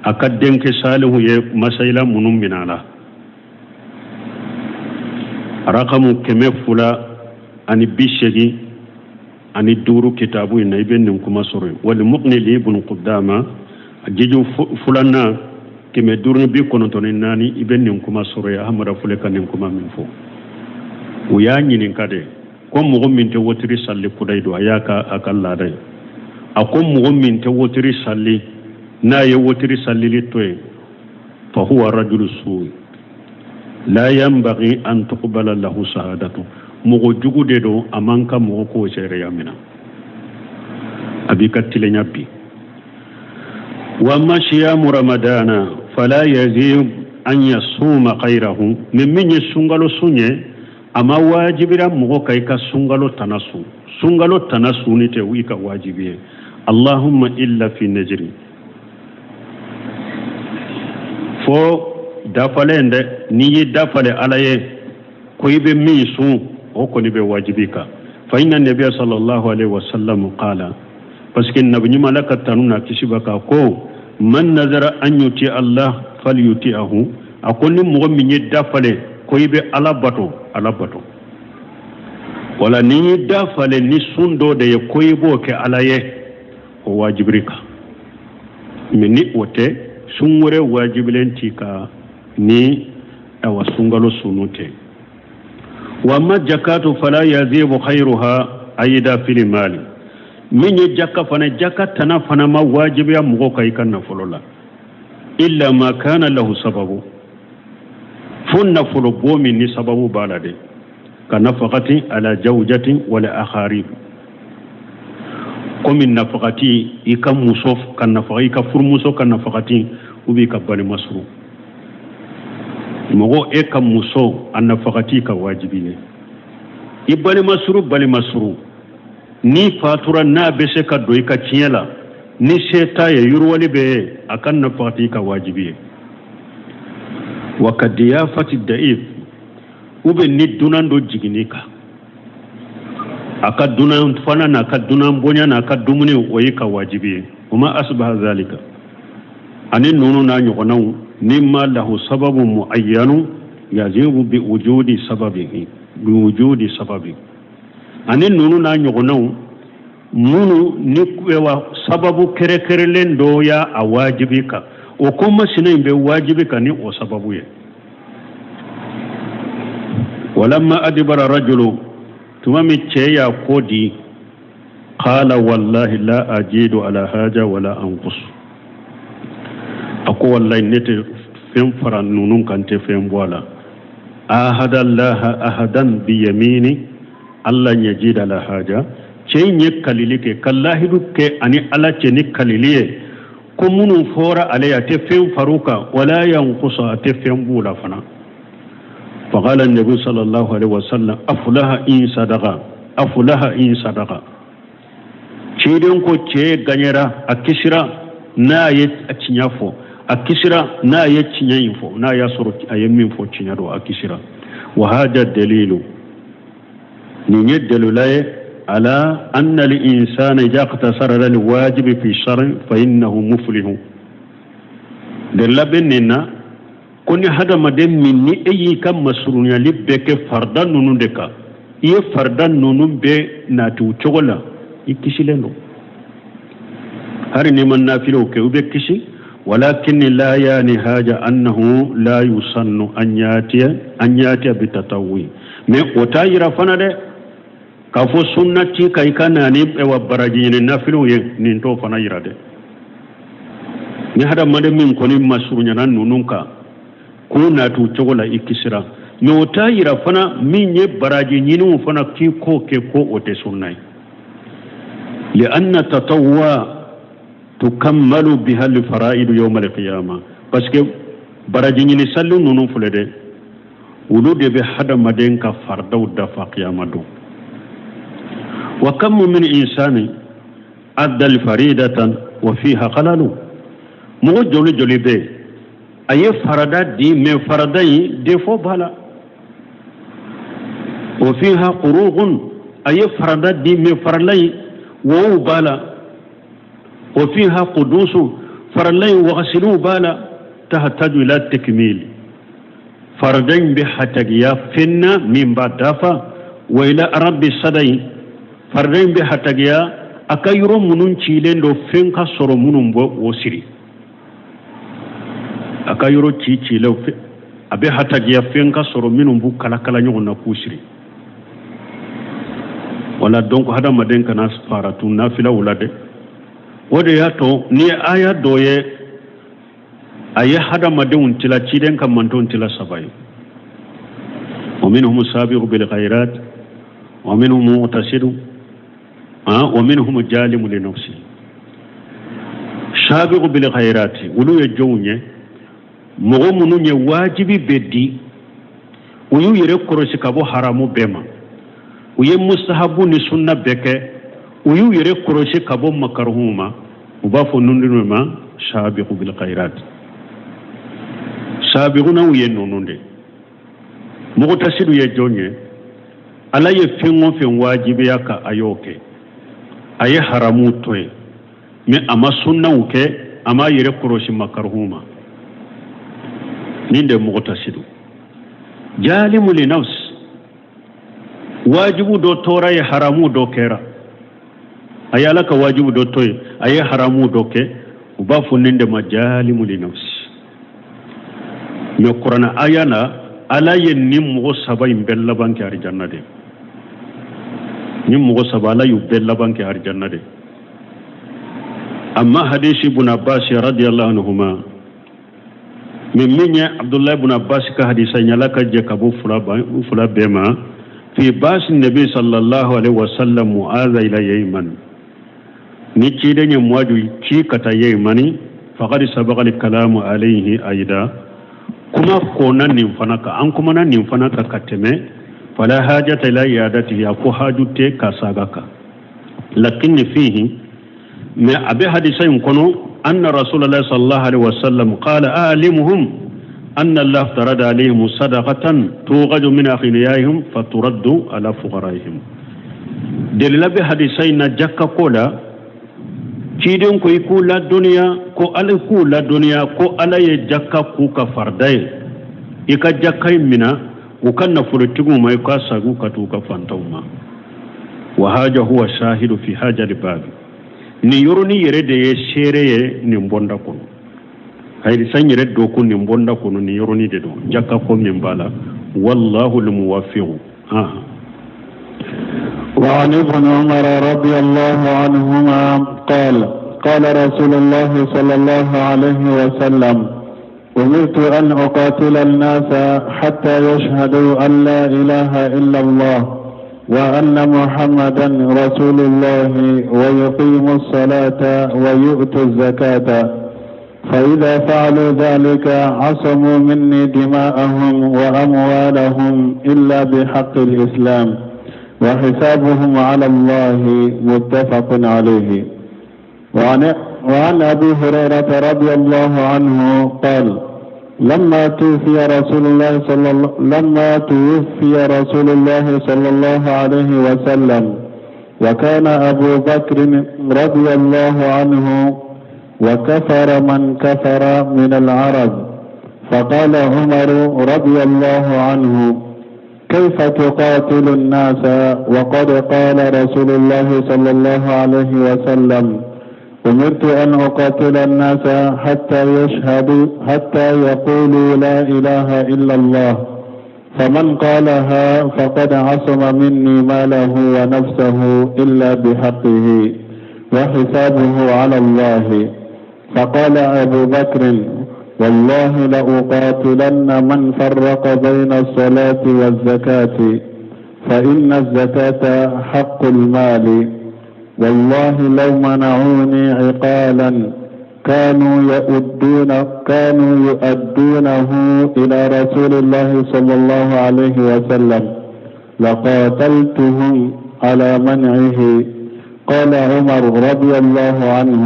a ka denkɛ Salihu ye masaila minnu minɛ a la, rakamu 285 kitabu in na, i bɛ nin kuma sɔrɔ yen. Wal Mughni li ibn Qudama, a jiju filanan 594, i bɛ nin kuma sɔrɔ yen. Ahmada fɔlɔ ka nin kuma min fɔ, u y'a ɲininka de ko mɔgɔ min tɛ wotiri salli kudayi don, a y'a ka a ka laada ye. A ko mɔgɔ min tɛ wotiri salli, n'a ye wotiri sallili to yen, fa huwa rajulu suwi la yanbaghi an tuqbala lahu sahadatu, mɔgɔ jugu de don, a man ka mɔgɔ k'o seereya minɛ, a b'i ka tilenya bin. Wa amma siyamu ramadana fala yazid an yasuma ghayrahu. Mais min ye sunkalo sun ye, a ma wajibira mɔgɔ ka i ka sunkalo tana sun, sunkalo tana sunni tɛ i ka wajibi ye. Allahumma illa fi najri, fo dafalen dɛ, n'i ye dafale ala ye ko i bɛ min sun, o kɔni bɛ wajibi kan. Fa inna nabiya sallallahu alaihi wasallam qala, parce que nabi ɲuman, ala ka tanu n'a kisi b'a kan, ko man nazara an yuti Allah falyuti'ahu. A ko ni mɔgɔ min ye dafale ko i bɛ ala bato, ala bato. Wala n'i ye dafale ni sun dɔ de ye ko i b'o kɛ ala ye, o wajibiri kan. Mais ni o tɛ, sun wɛrɛ wajibilen t'i kan ni awa sunkalo sunu tɛ. Wa amma jakatu fala yazibu khayruha ayida fil mali. Min ye jaka fana, jaka tana fana ma wajibiya mɔgɔ kan i ka nafolo la, illa ma kana lahu sababu, fo Fo nafolo bɔ min ni sababu b'a la dɛ, ka nafakati ala jawjatin wala akharib, komi nafakati i ka muso ka nafaka, i ka furumuso ka nafakati, ou bien i ka balima suru mɔgɔ, e ka muso a nafakati ka wajibi ye. I balima suru, balima suru n'i fatura n'a bɛ se ka don i ka tiɲɛ la, ni se t'a ye, yiriwali bɛ ye, a ka nafakati ka wajibi ye. Wa ka diyafati da'if, ou bien ni dunan dɔ jiginn'i kan, a ka dunan fana n'a ka dunan bonya n'a ka dumuni, o y'i ka wajibi ye. Wa ma asbaha zalika, ani ninnu n'a ɲɔgɔnnaw, mimma lahu sababu muayyanu yajibu bi wujudi sababihi, bi wujudi sababi, ani ninnu n'a ɲɔgɔnnaw minnu ni wa sababu kɛrɛkɛrɛlen dɔ y'a a wajibi kan, o ko masina in bɛ wajibi kan ni o sababu ye. Walamma adibara rajulu, tuma min cɛ y'a kɔ di, qala wallahi la ajidu ala haja wala anqus, a ko wallahi ne tɛ fɛn fara ninnu kan, tɛ fɛn bɔ a la. Ahada allaha ahadan biyamini alla yajida ala haja, cɛ in ye kalili kɛ, ka lahidu kɛ ani Ala cɛ ni kalili ye, ko minnu fɔra ale ye a tɛ fɛn far'u kan, wala yankusa, a tɛ fɛn b'u la fana. Faqala nabi sallallahu alaihi wasallam afulaha in sadaqa, afulaha in sadaqa, ciden ko cɛ gaɲɛra, a kisira n'a ye tiɲɛ fɔ, a kisira n'a ye tiɲɛ in fɔ, n'a y'a sɔrɔ a ye min fɔ tiɲɛ don, a kisira. Wa haja dalilu, nin ye dalila ye ala anna al insana idha iqtasara ala al wajibi fi shar'i fa innahu muflihu. Dalila bɛ nin na ko ni hadamaden min ni e y'i ka masurunyali bɛɛ kɛ farida ninnu de kan, i ye farida ninnu bɛɛ nati u cogo la, i kisilen don. Hari n'i ma nafilew kɛ, u bɛ kisi. Walakin la yani haja annahu la yusannu an yatiya, an yatiya bi tatawwi, mais o t'a yira fana dɛ k'a fɔ sunna t'i kan i ka na ni wa baraji ɲini nafilew ye, nin t'o fana yira dɛ. Ni hadamaden min kɔni masurunyana ninnu kan k'u nati u cogo la, i kisira, mais o t'a yira fana min ye baraji ɲiniw fana k'i k'o kɛ, ko o tɛ sunna ye. Lianna tatawwa tukammalu biha alfaraidu yawma alqiyama, parce que baraji ɲini sali ninnu filɛ dɛ, olu de bɛ hadamaden ka faridaw dafa kiyama don. Wa kam min insani adda faridatan wa fiha khalalu, mɔgɔ joli joli bɛ yen a ye farada di, mais farada in défaut b'a la. Wa fiha qurughun, a ye farada di, mais farala in wow b'a la. Wa fiha qudusu, farala in wagasiliw b'a la. Tahtaju ila takmil, farada in bɛ hatagiya fɛn na min b'a dafa. Wa ila rabbi sadai, farida in bɛ hatagiya a ka yɔrɔ minnu cilen don, fɛn ka sɔrɔ minnu bɛ o siri, a ka yɔrɔ ci cilenw, a bɛ hatagiya fɛn ka sɔrɔ minnu b'u kalakala ɲɔgɔn na k'u siri. Wala donc hadamaden kana faratu nafilaw la dɛ. O de y'a to ni ye aya dɔ ye, a ye hadamadenw tila, ciden ka mantonw tila saba ye: wa minhum sabiqu bil khairat, wa minhum muqtasidu, wa minhum jalimu li nafsi. Sabiqu bil khairat, olu ye jɔnw ye? Mɔgɔ minnu ye wajibi bɛɛ di, u y'u yɛrɛ kɔlɔsi ka bɔ haramu bɛɛ ma, u ye mustahabu ni sunna bɛɛ kɛ, u y'u yɛrɛ kɔlɔsi ka bɔ makaruhuw ma, u b'a fɔ ninnu ma sabiqu bil khairat. Sabiqunaw ye ninnu de. Mugutasidu ye jɔn ye? Ala ye fɛn o fɛn wajibiya ka a y'o kɛ, a ye haramu to yen, mais a ma sunnaw kɛ, a m'a yɛrɛ kɔlɔsi makaruhu ma. Nin de mugutasidu. Jalimu li nafs, wajibu dɔ tora ye, haramu dɔ kɛra, a ye Ala ka wajibu dɔ to yen, a ye haramu dɔ kɛ, u b'a fɔ nin de ma jalimu li nafsi. Mais kuranɛ aya na, Ala ye nin mɔgɔ saba in bɛɛ laban kɛ arijanna de. Nin mɔgɔ saba, Ala y'u bɛɛ laban kɛ arijanna de. Amma hadisi ibn Abbas radiyallahu anhuma. Mais min ye Abdulayi bun Abbas ka hadisa ye, Ala ka jɛ ka bɔ fila bɛɛ ma, fi baasi nabi sallallahu alaihi wasallam Muaza ila Yemen, ni ciden ye Muazu ci ka taa Yemani, faqad sabaqa al kalamu alayhi aida, kuma kɔnna nin fana kan, an kumana nin fana kan ka tɛmɛ. Fala hajata ila iyadatihi, a ko haju tɛ ka saga kan. Lakin fihi, mais a bɛ hadisa in kɔnɔ, anna rasulallah sallallahu alaihi wasallam qala alimuhum anna allah farada alaihim sadaqatan tughadu min aghniyaihim faturaddu ala fuqaraihim. Delila bɛ hadisa in na jakka ko la. Ciden ko i k'u ladɔnniya ko ala k'u ladɔnniya ko Ala ye jakka k'u ka farida ye, i ka jakka in mina u ka nafolotigiw ma, i ka sagu ka t'u ka fantanw ma. Wa haja huwa shahidu fi haja babi, nin yɔrɔnin yɛrɛ de ye seere ye nin bɔnda kɔnɔ. Hadisa in yɛrɛ dɔ ko nin bɔnda kɔnɔ, nin yɔrɔnin de don jaka ko min b'a la. Wallahu lmuwafiqu. وعن ابن عمر رضي الله عنهما قال قال رسول الله صلى الله عليه وسلم أمرت أن أقاتل الناس حتى يشهدوا أن لا إله إلا الله وأن محمدا رسول الله ويقيموا الصلاة ويؤتوا الزكاة، فإذا فعلوا ذلك عصموا مني دماءهم وأموالهم إلا بحق الإسلام وحسابهم على الله. متفق عليه. وعن أبي هريرة رضي الله عنه قال لما توفي رسول الله صلى الله لما توفي رسول الله صلى الله عليه وسلم وكان أبو بكر رضي الله عنه وكفر من كفر من العرب، فقال عمر رضي الله عنه كيف تقاتل الناس وقد قال رسول الله صلى الله عليه وسلم أمرت أن أقاتل الناس حتى يشهدوا حتى يقولوا لا إله إلا الله، فمن قالها فقد عصم مني ماله ونفسه إلا بحقه وحسابه على الله. فقال أبو بكر والله لأقاتلن من فرق بين الصلاة والزكاة، فإن الزكاة حق المال، والله لو منعوني عقالا كانوا يؤدونه إلى رسول الله صلى الله عليه وسلم لقاتلتهم على منعه. قال عمر رضي الله عنه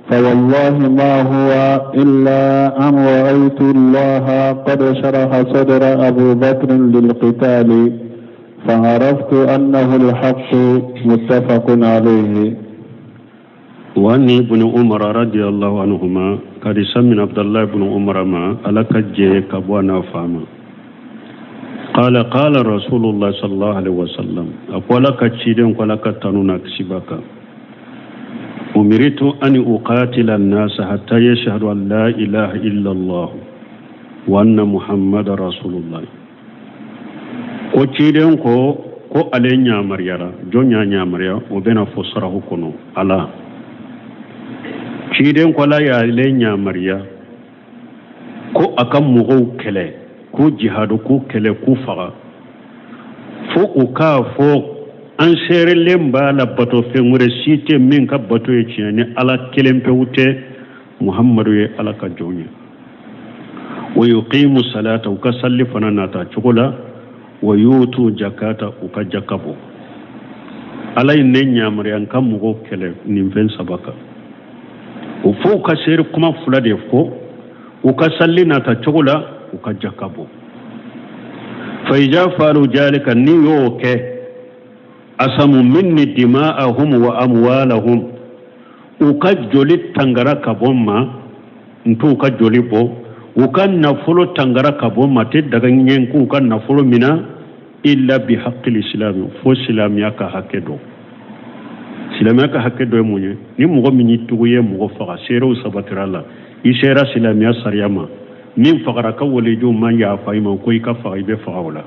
فوالله ما هو إلا أن رأيت الله قد شرح صدر أبو بكر للقتال فعرفت أنه الحق. متفق عليه. وعن ابن عمر رضي الله عنهما، حديث من عبد الله بن عمر ما على كجي كبوانا فاما، قال قال رسول الله صلى الله عليه وسلم، أقول كتشيدين قال كتنونا كسبك، أمرت أن أقاتل الناس حتى يشهدوا أن لا إله إلا الله وأن محمد رسول الله. Ko ciden ko ale ɲamariyara. Jɔn y'a ɲamariya? O bɛna fɔ sarahu kɔnɔ. Ala ciden ko Ala y'ale ɲamariya ko a ka mɔgɔw kɛlɛ, k'u jihadu, k'u kɛlɛ, k'u faga, fo u k'a fɔ an seerelen b'a la bato fɛn wɛrɛ si tɛ min ka bato ye tiɲɛ ni Ala kelen pewu tɛ, Muhammadu ye Ala ka jɔn ye. Wa yuqimu salata, u ka salli fana nata cogo la, wa yutu jakata, u ka jaka bɔ. Ala ye ne ɲamariya n ka mɔgɔw kɛlɛ nin fɛn saba kan. O fo u ka seere kuma fila de fɔ, u ka salli nata cogo la, u ka jaka bɔ. Fa iza faalu jalika, ni y'o kɛ, asamu minni dima'ahum wa amwalahum, u ka joli tangara ka bɔ n ma, n t'u ka joli bɔ, u ka nafolo tangara ka bɔ n ma, tɛ daga ɲɛ k'u ka nafolo mina, illa bi haqqil islami, fo silamɛya ka hakɛ dɔ. Silamɛya ka hakɛ dɔ ye mun ye? Ni mɔgɔ min y'i tugu ye mɔgɔ faga, seerew sabatira la, i sera silamɛya sariya ma, min fagara ka walejuw man yafa i ma ko i ka faga, i bɛ faga o la.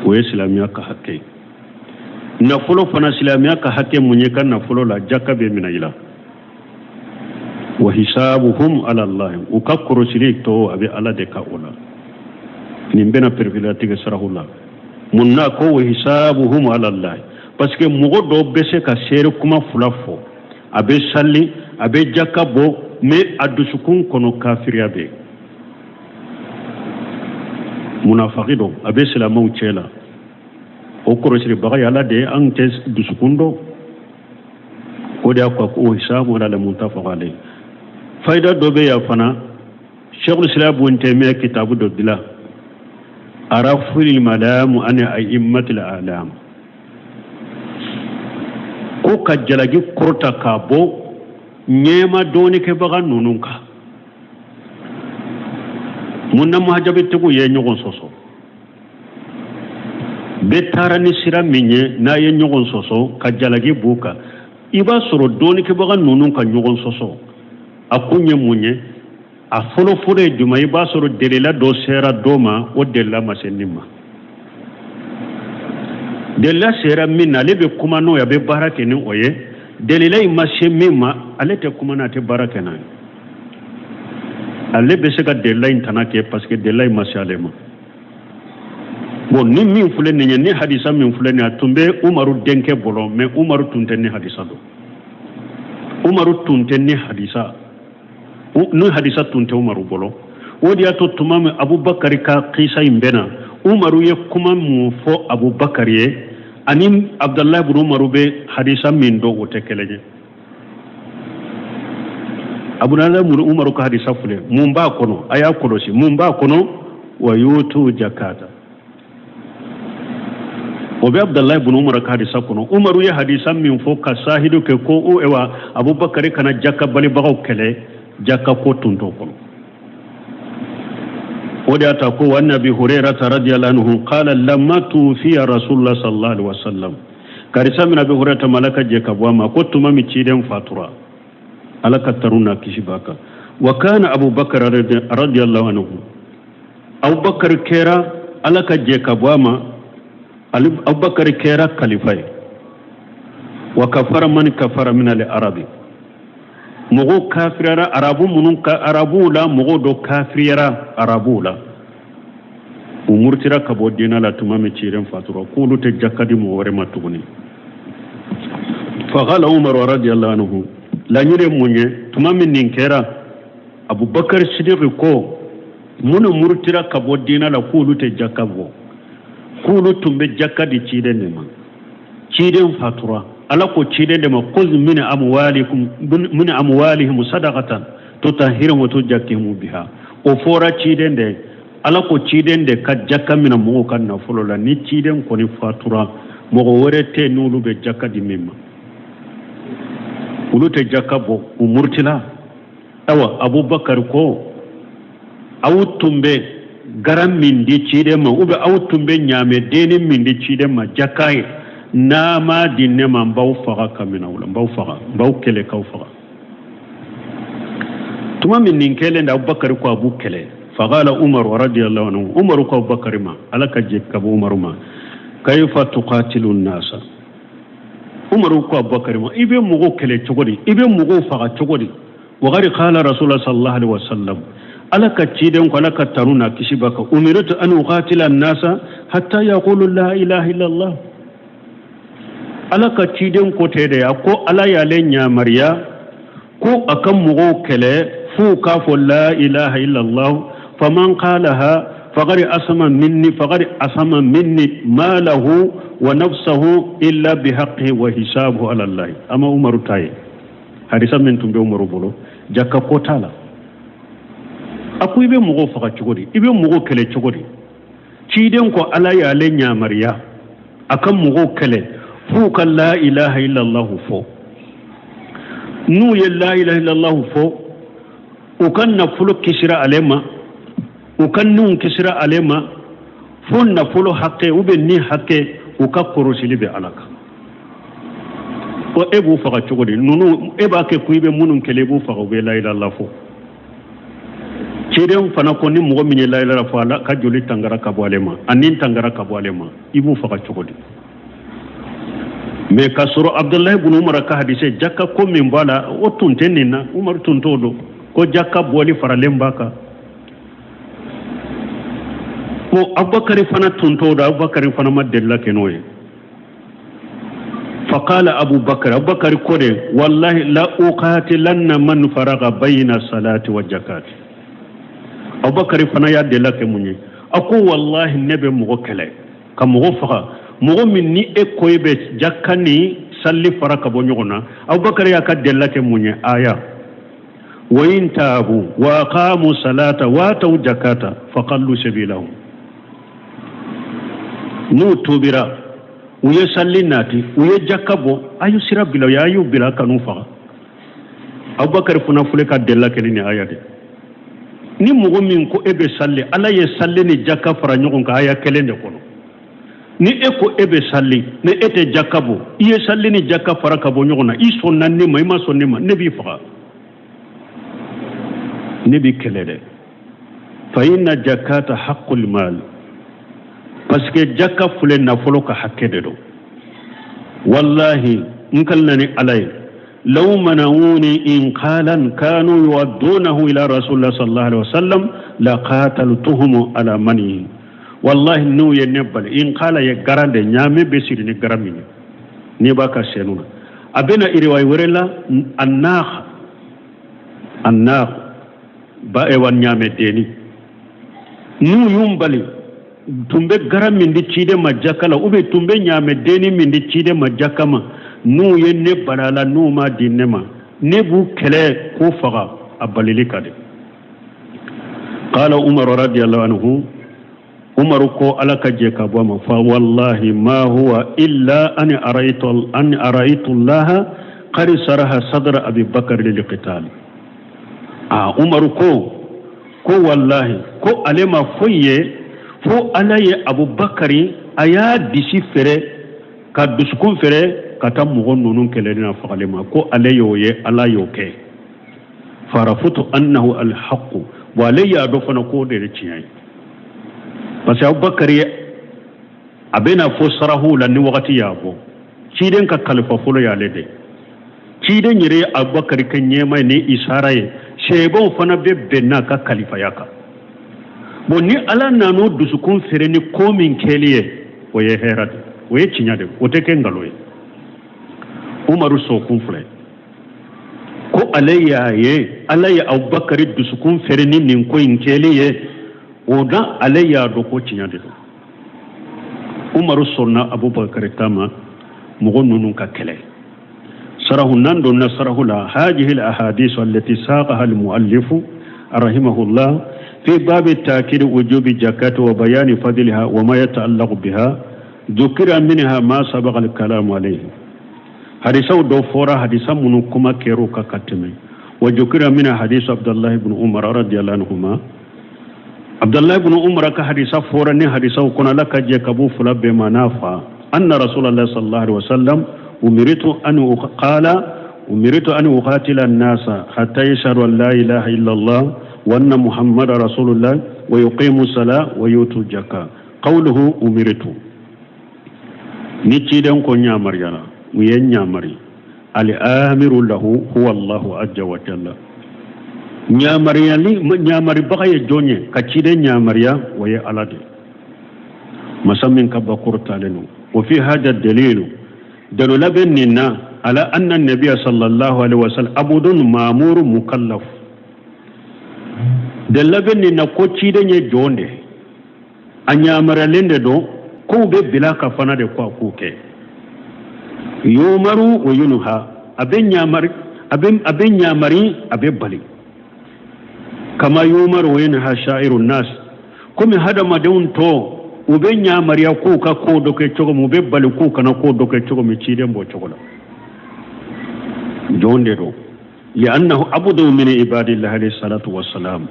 O ye silamɛya ka hakɛ ye. Nafolo fana, silamɛya ka hakɛ mun ye ka nafolo la? Jaka bɛ minɛ i la. Wa hisabuhum ala Allah, u ka kɔrɔsili tɔ a bɛ Ala de kan o la. Nin bɛna pereperelatigɛ sarahu la. Mun na ko wa hisabuhum ala Allah? Parce que mɔgɔ dɔw bɛ se ka seere kuma fila fɔ, a bɛ sali, a bɛ jaka bɔ, mais a dusukun kɔnɔ kafiriya bɛ yen, munafaki don, a bɛ silamɛw cɛ la. O kɔrɔsiribaga ye Ala de ye, an tɛ dusukun dɔn. O de y'a ko ko hisabu ala la muttafaq alayhi. Fayida dɔ bɛ yan fana, Sheikhul Islam Ibn Taymiyyah kitabu dɔ dilan, Raful Malam an a'immatil a'lam, ko ka jalaki kɔrɔta k'a bɔ ɲɛma dɔɔnikɛbaga ninnu kan. Mun na mahajabitigiw ye ɲɔgɔn sɔsɔ? Bɛɛ taara ni sira min ye, n'a ye ɲɔgɔn sɔsɔ ka jalaki b'u kan. I b'a sɔrɔ dɔɔnikɛbaga ninnu ka ɲɔgɔn sɔsɔ, a kun ye mun ye? A fɔlɔfɔlɔ ye jumɛn? I b'a sɔrɔ delila dɔ sera dɔ ma, o delila ma se nin ma. Delila sera min na, ale bɛ kuma n'o ye, a bɛ baara kɛ ni o ye. Delila in ma se min ma, ale tɛ kuma n'a, tɛ baara kɛ n'a ye. Ale bɛ se ka delila in tana kɛ parce que delila in ma se ale ma. Bon, ni min filɛ nin ye, ni hadisa min filɛ nin ye, a tun bɛ Umaru denkɛ bolo, mais Umaru tun tɛ ni hadisa dɔn. Umaru tun tɛ ni hadisa, ni hadisa tun tɛ Umaru bolo. O de y'a to tuma min Abubakari ka kisa in bɛ na, Umaru ye kuma mun fɔ Abubakari ye, ani Abudalayi bun Umaru bɛ hadisa min dɔn, o tɛ kelen ye. Abudalayi bun Umaru ka hadisa filɛ, mun b'a kɔnɔ? A y'a kɔlɔsi, mun b'a kɔnɔ? Wa yutu jakata. O bɛ Abudalayi bun Umar ka hadisa kɔnɔ. Umaru ye hadisa min fɔ ka sahidu kɛ ko o ewa Abubakari kana jaka balibagaw kɛlɛ, jaka ko tun t'o kɔnɔ. O de y'a ta ko wa an Abi Hurairata radiyallahu anhu qala lamma tufiya rasulullah sallallahu alaihi wasallam. Karisa min Abi Hurairata ma, Ala ka jɛ ka bɔ a ma, ko tuma min ciden fatura, Ala ka tanu n'a kisi b'a kan, wa kana Abubakar radiyallahu anhu, Abubakar kɛra, Ala ka jɛ ka bɔ a ma, Abubakar kɛra kalifa ye. Wa kafara man kafara min al arabi, mɔgɔw kafiriyara arabu minnu ka arabuw la, mɔgɔw dɔ kafiriyara arabuw la, u murutira ka bɔ diinɛ la tuma min ciden fatura, k'olu tɛ jaka di mɔgɔ wɛrɛ ma tuguni. Faqala Umaru radiyallahu anhu, laɲini ye mun ye? Tuma min nin kɛra, Abubakar Sidiki ko minnu murutira ka bɔ diinɛ la k'olu tɛ jaka bɔ, k'olu tun bɛ jaka di ciden de ma, ciden fatura, Ala ko ciden de ma khuz min amwalikum min amwalihim sadaqatan tutahhiruhum wa tuzakkihim biha. O fɔra ciden de, Ala ko ciden de ka jaka minɛ mɔgɔw ka nafolo la. Ni ciden kɔni fatura, mɔgɔ wɛrɛ tɛ n'olu bɛ jaka di min ma, olu tɛ jaka bɔ, u murutila. Awa, Abubakar ko aw tun bɛ garan min di ciden ma, ou bien aw tun bɛ ɲaamɛ denni min di ciden ma jaka ye, n'a m'a di ne ma, n b'aw faga ka minɛ aw la, n b'aw faga, n b'aw kɛlɛ k'aw faga. Tuma min nin kɛlen da, Abubakar ko a b'u kɛlɛ. Faqala Umaru radiyallahu anhu, Umaru ko Abubakar ma, Ala ka jɛ ka bɔ Umaru ma, kayfa tuqatilu nasa? Umaru ko Abubakar ma, i bɛ mɔgɔw kɛlɛ cogo di? I bɛ mɔgɔw faga cogo di? Waqad qala rasulullah sallallahu alaihi wasallam, Ala ka ciden ko, Ala ka tanu n'a kisi b'a kan, umirtu an uqatila nasa hatta yaqulu la ilaha illallah. Ala ka ciden ko tɛ de, a ko Ala y'ale yamaruya ko a ka mɔgɔw kɛlɛ f'u k'a fɔ la ilaha illallah. Faman qalaha faqad asama minni, faqad asama minni malahu wa nafsahu illa bihaqqihi wa hisabuhu ala Allah. Ama Umaru ta ye hadisa min tun bɛ Umaru bolo, jaka ko t'a la. A ko i bɛ mɔgɔw faga cogo di? I bɛ mɔgɔw kɛlɛ cogo di? Ciden ko Ala y'ale yamaruya a ka mɔgɔw kɛlɛ f'u ka la ilaha illallah fɔ. N'u ye la ilaha illallah fɔ, u ka nafolo kisira ale ma, u ka niw kisira ale ma, fo nafolo hakɛ u bɛ ni hakɛ, u ka kɔrɔsili bɛ Ala kan. O e b'u faga cogo di? Ninnu e b'a kɛ ko i bɛ minnu kɛlɛ, i b'u faga, u bɛ la ilaha illallah fɔ. Ciden fana ko ni mɔgɔ min ye la ilaha fɔ, Ala ka joli tangara ka bɔ ale ma, a ni tangara ka bɔ ale ma. I b'u faga cogo di? Mais k'a sɔrɔ Abdulayi bun Umar ka hadise jaka ko min b'a la, o tun tɛ nin na. Umar tun t'o dɔn ko jaka bɔli faralen b'a kan. Ko Abubakari fana tun t'o dɔn, Abubakari fana ma delila kɛ n'o ye. Faqala Abubakar, Abubakar ko de: wallahi la uqatilanna man faraga bayna salati wa jakati. Abubakar fana y'a delila kɛ mun ye? A ko wallahi, ne bɛ mɔgɔ kɛlɛ ka mɔgɔ faga, mɔgɔ min ni e ko e bɛ jaka ni salli fara ka bɔ ɲɔgɔn na. Abubakar y'a ka delila kɛ mun ye? Aya wa in tabu wa aqamu salata wa ataw jakata faqallu sabilahum. N'u tubira, u ye salli nati, u ye jaka bɔ, a y'u sira bila u ye, a y'u bila, kan'u faga. Abubakar fana filɛ ka delila kɛ ni nin aya de. Ni mɔgɔ min ko e bɛ salli, Ala ye salli ni jaka fara ɲɔgɔn kan aya kelen de kɔnɔ. Ni e ko e bɛ salli, ni e tɛ jaka bɔ, i ye salli ni jaka fara ka bɔ ɲɔgɔn na, i sɔnna ne ma, i ma sɔn ne ma, ne b'i faga, ne b'i kɛlɛ dɛ. Fa inna jakata haqqul mal, parce que jaka filɛ, nafolo ka hakɛ de don. Wallahi, n kalina ni Ala ye, law mana'uni inqalan kanu yu'addunahu ila rasulillah sallallahu alaihi wasallam la qataltuhum ala manihi. Wallahi, n'u ye ne bali, inqala ye garan de, ɲaamɛ bɛ siri ni garan min ye n'i b'a ka sɛnu na. A bɛna iriwayi wɛrɛ la, annakh, annakh ba ewa ɲaamɛ denni. N'u y'u bali, tun bɛ garan min di ciden ma jaka la, ou bien tun bɛ ɲaamɛ denni min di ciden ma jaka ma, n'u ye ne bali a la, n'u ma di ne ma, ne b'u kɛlɛ k'u faga a balili kan de. Qala Umaru radiyallahu anhu, Umaru ko, Ala ka jɛ ka bɔ a ma, fa wallahi ma huwa illa an araytu an araytu allaha qad saraha sadra Abi Bakr lil qital. A Umaru ko wallahi, ko ale ma foyi ye fo Ala ye Abubakari, a y'a disi fɛrɛ ka dusukun fɛrɛ ka taa mɔgɔ ninnu kɛlɛli na fagali ma. Ko ale y'o ye, Ala y'o kɛ. Farafutu annahu alhaqu wa, ale y'a dɔn fana k'o de ye tiɲɛ ye, parce que Abubakari ye a bɛna fɔ sarahu la ni wagati y'a bɔ, ciden ka kalifa fɔlɔ y'ale de. Ciden yɛrɛ ye Abubakari kɛ ɲɛma ye ni isara ye, sɛbɛnw fana bɛ bɛn n'a ka kalifaya kan. Bon, ni Ala nan'o dusukun feere ni ko min kɛli ye, o ye hɛrɛ de, o ye tiɲɛ de, o tɛ kɛ nkalon ye. Umaru sɔkun filɛ ko ale y'a ye Ala ye Abubakari dusukun feere ni nin ko in kɛli ye, o da ale y'a dɔn ko tiɲɛ de don. Umaru sɔnna Abubakari ta ma, mɔgɔ ninnu ka kɛlɛ. Sarahu nan donna sarahu la. Hadihi al-ahadith allati saqaha al-muallif rahimahullah fi bab ta'kid wujubi zakati wa bayani fadliha wa ma yata'allaqu biha, dhukira minha ma sabaqa al-kalam alayhi. Hadisaw dɔ fɔra, hadisa minnu kuma kɛr'o kan ka tɛmɛ. Wa dhukira minha hadisu Abdullah ibn Umar radiyallahu anhuma. Abdullah ibn Umar ka hadisa fɔra ni hadisaw kɔnɔ, Ala ka jɛ ka b'u fila bɛɛ ma n'a fa, anna Rasulallah sallallahu alaihi wasallam umiritu an qala umiritu an uqatila an-nasa hatta yashhadu an la ilaha illa Allah wa anna Muhammadar rasulullah wa yuqimu salah wa yutu jaka. Qawluhu umiritu, ni ciden ko ɲamariyara, u ye ɲamari, al-amiru lahu huwa Allahu azza wa jalla. Ɲamariyali, ɲamaribaga ye jɔn ye ka ciden ɲamariya? O ye Ala de, masa min ka bakɔrɔ talen don. Wa fi hada dalilu, dalila bɛ nin na, ala anna nabiya sallallahu alaihi wasallam abudun ma'mur mukallaf. Dalila bɛ nin na ko ciden ye jɔn de, a ɲamariyalen de don, kow bɛ bila ka fana de ko a k'o kɛ. Yumaru wa yunha, a bɛ ɲamari, a bɛ ɲamari, a bɛ bali. Kama yumaru wa yunha sha'iru nas, komi hadamadenw tɔ u bɛ ɲamariya k'u ka ko dɔ kɛ cogo min, u bɛ bali k'u kana ko dɔ kɛ cogo min, ciden b'o cogo la, jɔn de don. Li'annahu abdu min ibadillahi alayhi salatu wassalam,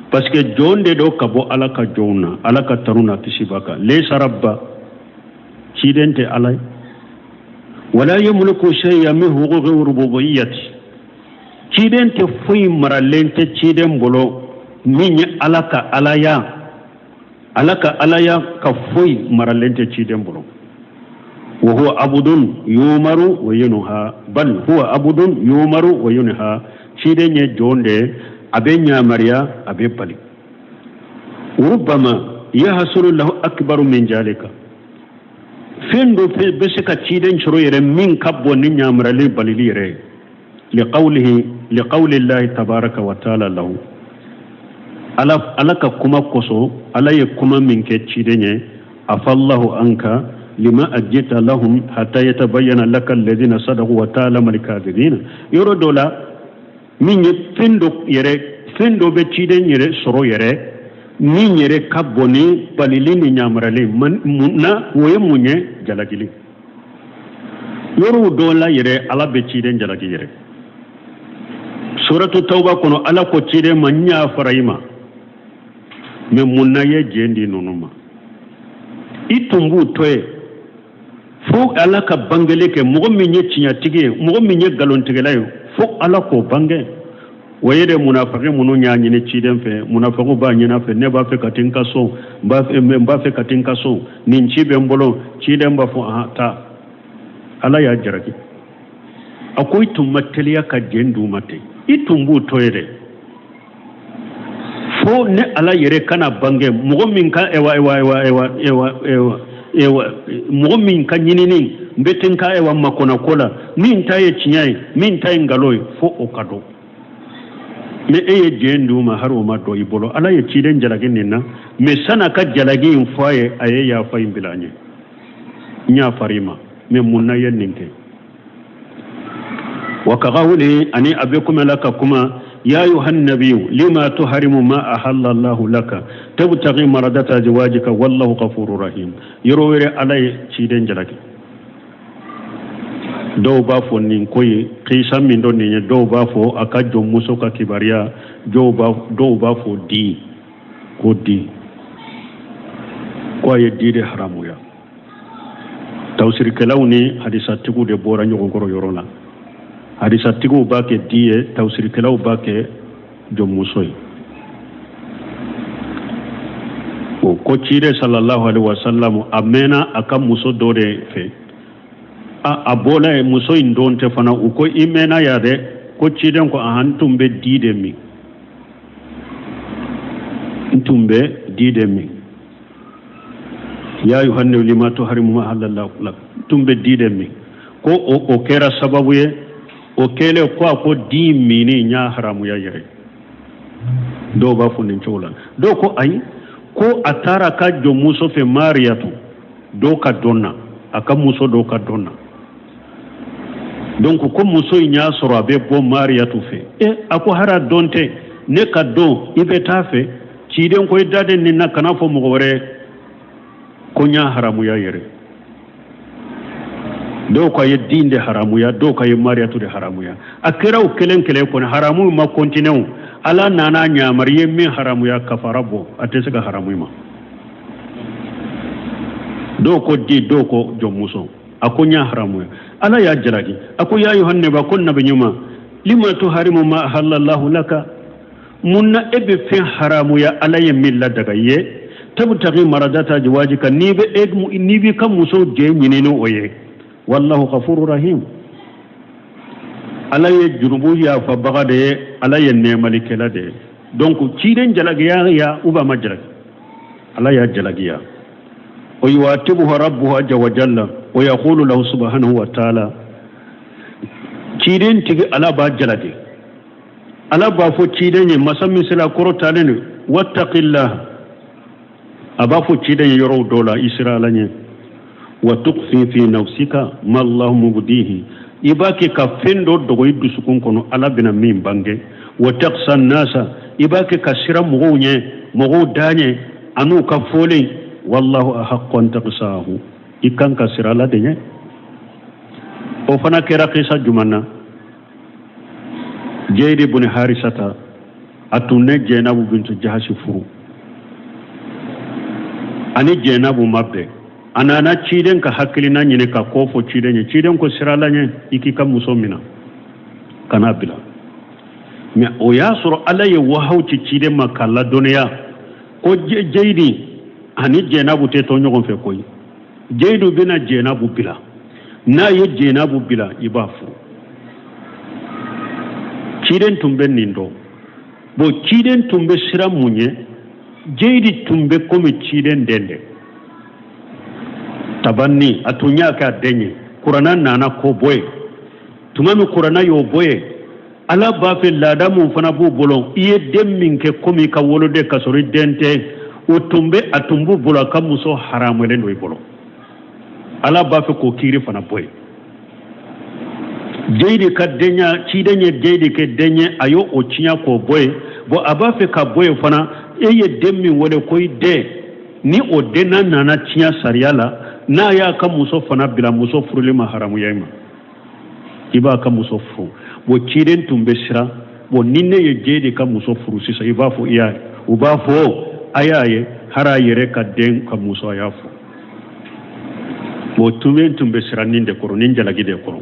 parce que jɔn de don ka bɔ Ala ka jɔnw na, Ala ka tanu na kisi b'a kan. Laysa rabba, ciden tɛ Ala ye. Wala yamliku shay'an min huquqi rububiyyati, ciden tɛ foyi maralen tɛ ciden bolo min ye Ala ka alaya, Ala ka alaya ka foyi maralen tɛ ciden bolo. Wa huwa abudun yumaru wa yunha, bal huwa abudun yumaru wa yunha. Ciden ye jɔn de ye, a bɛ ɲamariya, a bɛ bali. Rubama yahsulu lahu akbaru min zalika, fɛn dɔ bɛ se ka ciden sɔrɔ yɛrɛ min ka bon ni ɲamariyali balili yɛrɛ ye. Liqawlihi, liqawli llahi tabaraka wa taala lahu, Ala ka kuma kosɔn, Ala ye kuma min kɛ ciden ye: afallahu anka lima ajita lahum hatta yatabayyana laka alladhina sadaqu wa ta'lama al-kadhibina. Yɔrɔ dɔ la, min ye fɛn dɔ yɛrɛ, fɛn dɔ bɛ ciden yɛrɛ sɔrɔ yɛrɛ min yɛrɛ ka bon ni balili ni ɲamarali na, o ye mun ye? Jalakili. Yɔrɔw dɔ la yɛrɛ, Ala bɛ ciden jalaki yɛrɛ. Suratu Tawba kɔnɔ, Ala ko ciden ma: n yafara i ma, mɛ mun na ye jɛn di ninnu ma? I tun b'u to yen fo Ala ka bangeli kɛ, mɔgɔ min ye tiɲɛtigi ye, mɔgɔ min ye nkalontigɛla ye, fo Ala k'o bange. O ye de munafaki minnu y'a ɲini ciden fɛ, munafakiw b'a ɲini a fɛ: ne b'a fɛ ka taa n ka so, n b'a fɛ ka taa n ka so, nin ci bɛ n bolo. Ciden b'a fɔ: ahan, taa. Ala y'a jalaki, a ko i tun ma teliya ka jɛn d'u ma ten, i tun b'u to yen dɛ fo ne Ala yɛrɛ ka na bange mɔgɔ min ka ewa ewa ewa ewa ewa ewa ewa mɔgɔ min ka ɲinini n bɛ ten ka ewa makɔnɔ ko la, min ta ye tiɲɛ ye, min ta ye nkalon ye, fo o ka dɔn. Mɛ e ye jɛn d'u ma, hari o ma dɔn i bolo. Ala ye ciden jalaki nin na, mɛ san'a ka jalaki in fɔ a ye, a ye yafa in bila a ɲɛ: n yafara i ma, mɛ mun na ye nin kɛ? Wa kaqawli, ani a bɛ kuma la ka kuma: ya ayuha nabiyu lima tuharimu ma ahalla Allahu laka tabtaghi maradata azwajika wallahu ghafurur rahim. Yɔrɔ wɛrɛ, Ala ye ciden jalaki. Dɔw b'a fɔ nin ko ye kisa min dɔ nin ye, dɔw b'a fɔ a ka jɔnmuso ka kibaruya, dɔw b'a fɔ di ko di ko a ye di de haramuya. Tawusirikɛlaw ni hadisatigiw de bɔra ɲɔgɔn kɔrɔ yɔrɔ la. Hadisatigiw b'a kɛ di ye, tawusirikɛlaw b'a kɛ jɔnmuso ye. O ko ciden sallallahu alaihi wasallam a mɛnna a ka muso dɔ de fɛ, a bɔla yen, muso in dɔn tɛ fana. U ko: i mɛnna yan dɛ. Ko ciden ko: ahan, n tun bɛ di de min, n tun bɛ di de min. Ya ayuha nabi lima tuharimu ma ahallallahu lak, n tun bɛ di de min. Ko o kɛra sababu ye, o kɛlen ko a ko di minni n y'a haramuya yɛrɛ. Dɔw b'a fɔ nin cogo la, dɔw ko ayi, ko a taara ka jɔnmuso fɛ Mariyatu dɔw ka dɔn na, a ka muso dɔw ka dɔn na. Donc ko muso in y'a sɔrɔ a bɛ bɔ Mariyatu fɛ. E a ko hara dɔn tɛ ne ka dɔn, i bɛ taa fɛ. Ciden ko: i da de nin na, kana fɔ mɔgɔ wɛrɛ ko n y'a haramuya yɛrɛ. Dɔw ko a ye di de haramuya, dɔw ko a ye Mariyatu de haramuya. A kɛra o kelen kelen kɔni, haramu ma kɔntine. O Ala nana ɲamari ye min haramuya, kafara bɔ, a tɛ se ka haramu ma. Dɔw ko di, dɔw ko jɔnmuso. A ko n y'a haramuya. Ala y'a jalaki, a ko ya ayuha nabi, ko nabi ɲuman, lima tuharimu ma ahallallahu laka, mun na e bɛ fɛn haramuya Ala ye min ladaga i ye? Tabtagi maradata azwajika, n'i bɛ e n'i b'i ka muso jɛ ɲini ni o ye. Wallahu ghafuru rahim, Ala ye jurumu yafabaga de ye, Ala ye nɛɛmalikɛla de ye. Donc ciden jalakiya ya ou bien a ma jalaki? Ala y'a jalakiya. O yuwatibuhu rabbuhu aja wa jalla wa yaqulu lahu subhanahu wa ta'ala, ciden tigi Ala b'a jalaki, Ala b'a fɔ ciden ye, masa min sera kɔrɔtalen don: wattaqillah. A b'a fɔ ciden ye yɔrɔw dɔw la: i sira Ala ɲɛ. Wa tukfi fi nafsika ma Allahu mubdihi, i b'a kɛ ka fɛn dɔ dogo i dusukun kɔnɔ, Ala bɛna min bange. Wa takhsha nasa, i b'a kɛ ka siran mɔgɔw ɲɛ, mɔgɔw da ɲɛ an'u ka fɔlen. Wallahu ahaqqu an takhshahu, i kan ka siran Ala de ɲɛ. O fana kɛra kisa jumɛn na? Jeyidi bun Harisata, a tun ne Jɛnabu bintu Jahasi furu, ani Jɛnabu ma bɛn. A nana ciden ka hakilina ɲini ka ko fɔ ciden ye. Ciden ko: sira Ala ɲɛ, i k'i ka muso minɛ, kana bila. Mɛ o y'a sɔrɔ Ala ye wahaw ci ciden ma k'a ladɔnniya ko Jeyidi ani Jɛnabu tɛ to ɲɔgɔn fɛ koyi, Jeyidu bɛna Jɛnabu bila. N'a ye Jɛnabu bila, i b'a furu. Ciden tun bɛ nin dɔn. Bon, ciden tun bɛ siran mun ɲɛ? Jeyidi tun bɛ komi ciden den de tabanni, a tun y'a kɛ a den ye. Kuranna nana k'o bɔ yen. Tuma min kuranna y'o bɔ yen, Ala b'a fɛ laada mun fana b'u bolo, i ye den min kɛ komi i ka woloden ka sɔrɔ i den tɛ, o tun bɛ a tun b'u bolo, a ka muso haramuyalen don i bolo. Ala b'a fɛ k'o kiiri fana bɔ yen. Jeyidi ka denya, ciden ye Jeyidi kɛ den ye, a y'o o tiɲɛ k'o bɔ yen. Bon, a b'a fɛ ka bɔ yen fana, e ye den min wele ko i den, ni o den n'a nana tiɲɛ sariya la, n'a y'a ka muso fana bila, muso furuli ma haramuya i ma, i b'a ka muso furu. Bon, ciden tun bɛ siran. Bon, ni ne ye Jeyidi ka muso furu sisan, i b'a fɔ i y'a ye, u b'a fɔ a y'a ye, hali a yɛrɛ ka den ka muso a y'a furu. Bon, tun bɛ siran nin de kɔrɔ, nin jalaki de kɔrɔ.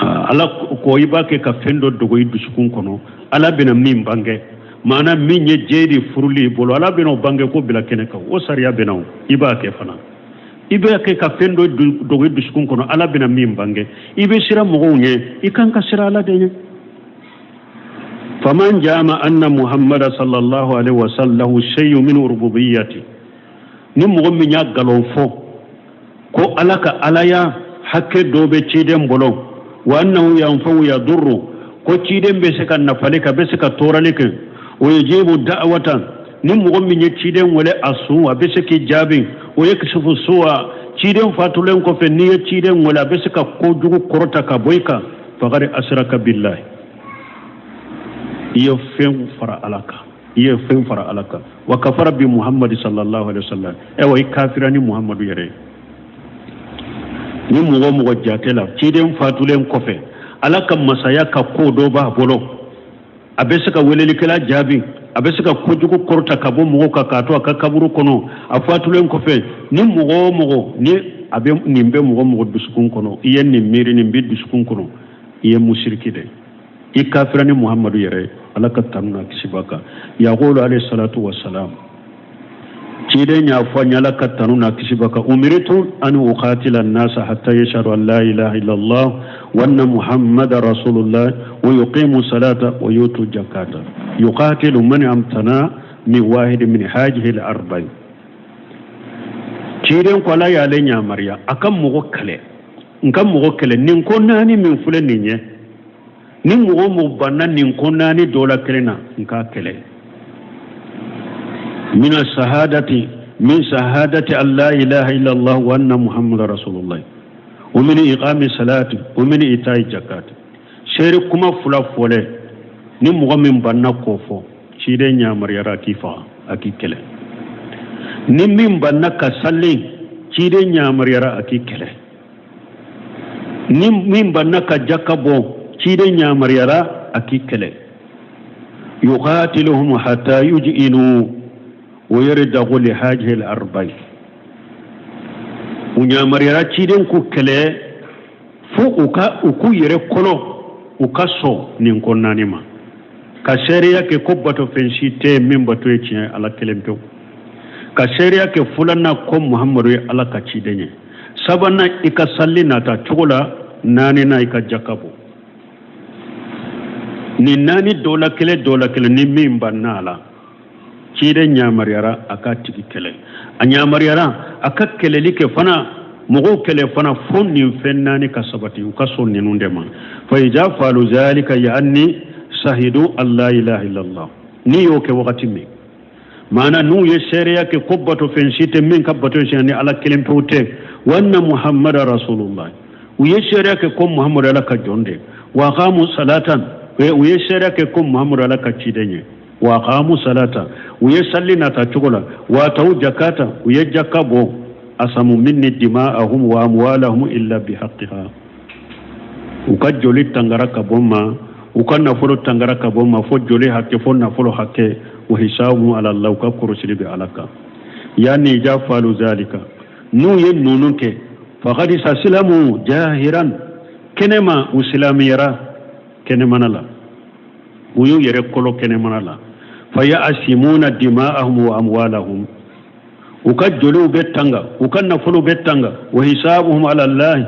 Ala ko i b'a kɛ ka fɛn dɔ dogo i dusukun kɔnɔ, Ala bɛna min bange, maana min ye Jeyidi furuli i bolo, Ala bɛna o bange ko bila kɛnɛ kan, o sariya bɛna o. I b'a kɛ fana, i b'a kɛ ka fɛn dɔ dogo i dusukun kɔnɔ, Ala bɛna min bange. I bɛ siran mɔgɔw ɲɛ, i kan ka siran Ala de ɲɛ. Faman jama anna Muhammada sallallahu alaihi wasallam shay'un min rububiyyati, ni mɔgɔ min y'a nkalon fɔ ko Ala ka alaya hakɛ dɔ bɛ ciden bolo, wa annahu yanfa'u yadurru, ko ciden bɛ se ka nafali kɛ, a bɛ se ka tɔɔrɔli kɛ, wa yujibu da'watan, ni mɔgɔ min ye ciden wele a su, a bɛ se k'i jaabi, wa yakshifu su'a, ciden fatulen kɔfɛ n'i ye ciden wele, a bɛ se ka kojugu kɔrɔta ka bɔ i kan, faqad asraka billahi, i ye fɛn fara Ala kan, i ye fɛn fara Ala kan, wa kafara bi Muhammadu sallallahu alaihi wasallam, ayiwa i kafira ni Muhammadu yɛrɛ ye. Ni mɔgɔ o mɔgɔ jate la ciden fatulen kɔfɛ Ala ka masaya ka ko dɔ b'a bolo, a bɛ se ka welelikɛla jaabi, a bɛ se ka kojugu kɔrɔta ka bɔ mɔgɔ kan k'a to a ka kaburu kɔnɔ a fatulen kɔfɛ, ni mɔgɔ o mɔgɔ ni a bɛ nin bɛ mɔgɔ o mɔgɔ dusukun kɔnɔ, i ye nin miiri, nin b'i dusukun kɔnɔ, i ye musiriki de, i kafira ni Muhammadu yɛrɛ, Ala ka tanu n'a kisi b'a kan. Yaqulu alayhi salatu wassalam, ciden y'a fɔ an ye, Ala ka tanu n'a kisi b'a kan, umiritu an uqatila nasa hatta yashhadu an la ilaha illallah wa anna muhammada rasulullah wa yuqimu salata wa yutu zakata, yuqatilu man amtana min wahid min hajihi al-arba'in. Ciden ko Ala y'ale yamaruya a ka mɔgɔ kɛlɛ, n ka mɔgɔ kɛlɛ nin ko naani min filɛ nin ye, ni mɔgɔ o mɔgɔ banna nin ko naani dɔ la kelen na, n k'a kɛlɛ. Mina sahadati min sahadati an la ilaha illallah wa anna muhammadu rasulullah wa min iqami salati wa min itai zakati. Seere kuma fila fɔlɛ, ni mɔgɔ min banna k'o fɔ, ciden yamaruyara a k'i faga, a k'i kɛlɛ. Ni min banna ka sali, ciden yamaruyara a k'i kɛlɛ. Ni min banna ka jaka bɔ, ciden yamaruyara a k'i kɛlɛ. Yuqatiluhum hatta yuj'inu wa yardagu li hajihi al-arba'i. U yamaruyara ciden k'u kɛlɛ fo u ka u k'u yɛrɛ kɔlɔ, u ka sɔn nin ko naani ma, ka seereya kɛ ko batofɛn si tɛ min bato ye tiɲɛ, Ala kelen pewu, ka seereya kɛ filanan ko Muhamadu ye Ala ka ciden ye, sabanan i ka sali nata cogo la, naaninan i ka jaka bɔ. Nin naani dɔ la kelen, dɔ la kelen, ni min banna a la, ciden yamaruyara a ka tigi kɛlɛ. A yamaruyara a ka kɛlɛli kɛ fana, mɔgɔw kɛlɛ fana fo nin fɛn naani ka sabati, u ka sɔn ninnu de ma. Fa iza falu zalika yaani sahidu an la ilaha illallah. N'i y'o kɛ wagati min, maana n'u ye seereya kɛ ko bato fɛn si tɛ min ka bato siɲɛ ni Ala kelen pewu tɛ, wa anna muhammada rasulullah, u ye seereya kɛ ko Muhammadu Ala ka jɔn de, wa aqamu salatan, u ye seereya kɛ ko Muhammadu Ala ka ciden ye, wa aqamu salata, u ye sali nata cogo la, wa atawu jakata, u ye jaka bɔ, asamu minni dima'ahum wa amwalahum illa bihaqqiha, u ka joli tangara ka bɔ ma, u ka nafolo tangara ka bɔ ma, fo joli hakɛ, fo nafolo hakɛ, wa hisabu ala Allah, u ka kɔrɔsili bɛ Ala kan. Yani iza falu zalika, n'u ye ninnu kɛ, faqad istaslamu jahiran, kɛnɛma u silamɛyara kɛnɛmana la, u y'u yɛrɛ kolo kɛnɛmana la, fa ya'simuna dima'ahum wa amwalahum, U ka joliw bɛ tanga, u ka nafolow bɛ tanga, wa hisabuhum ala allahi,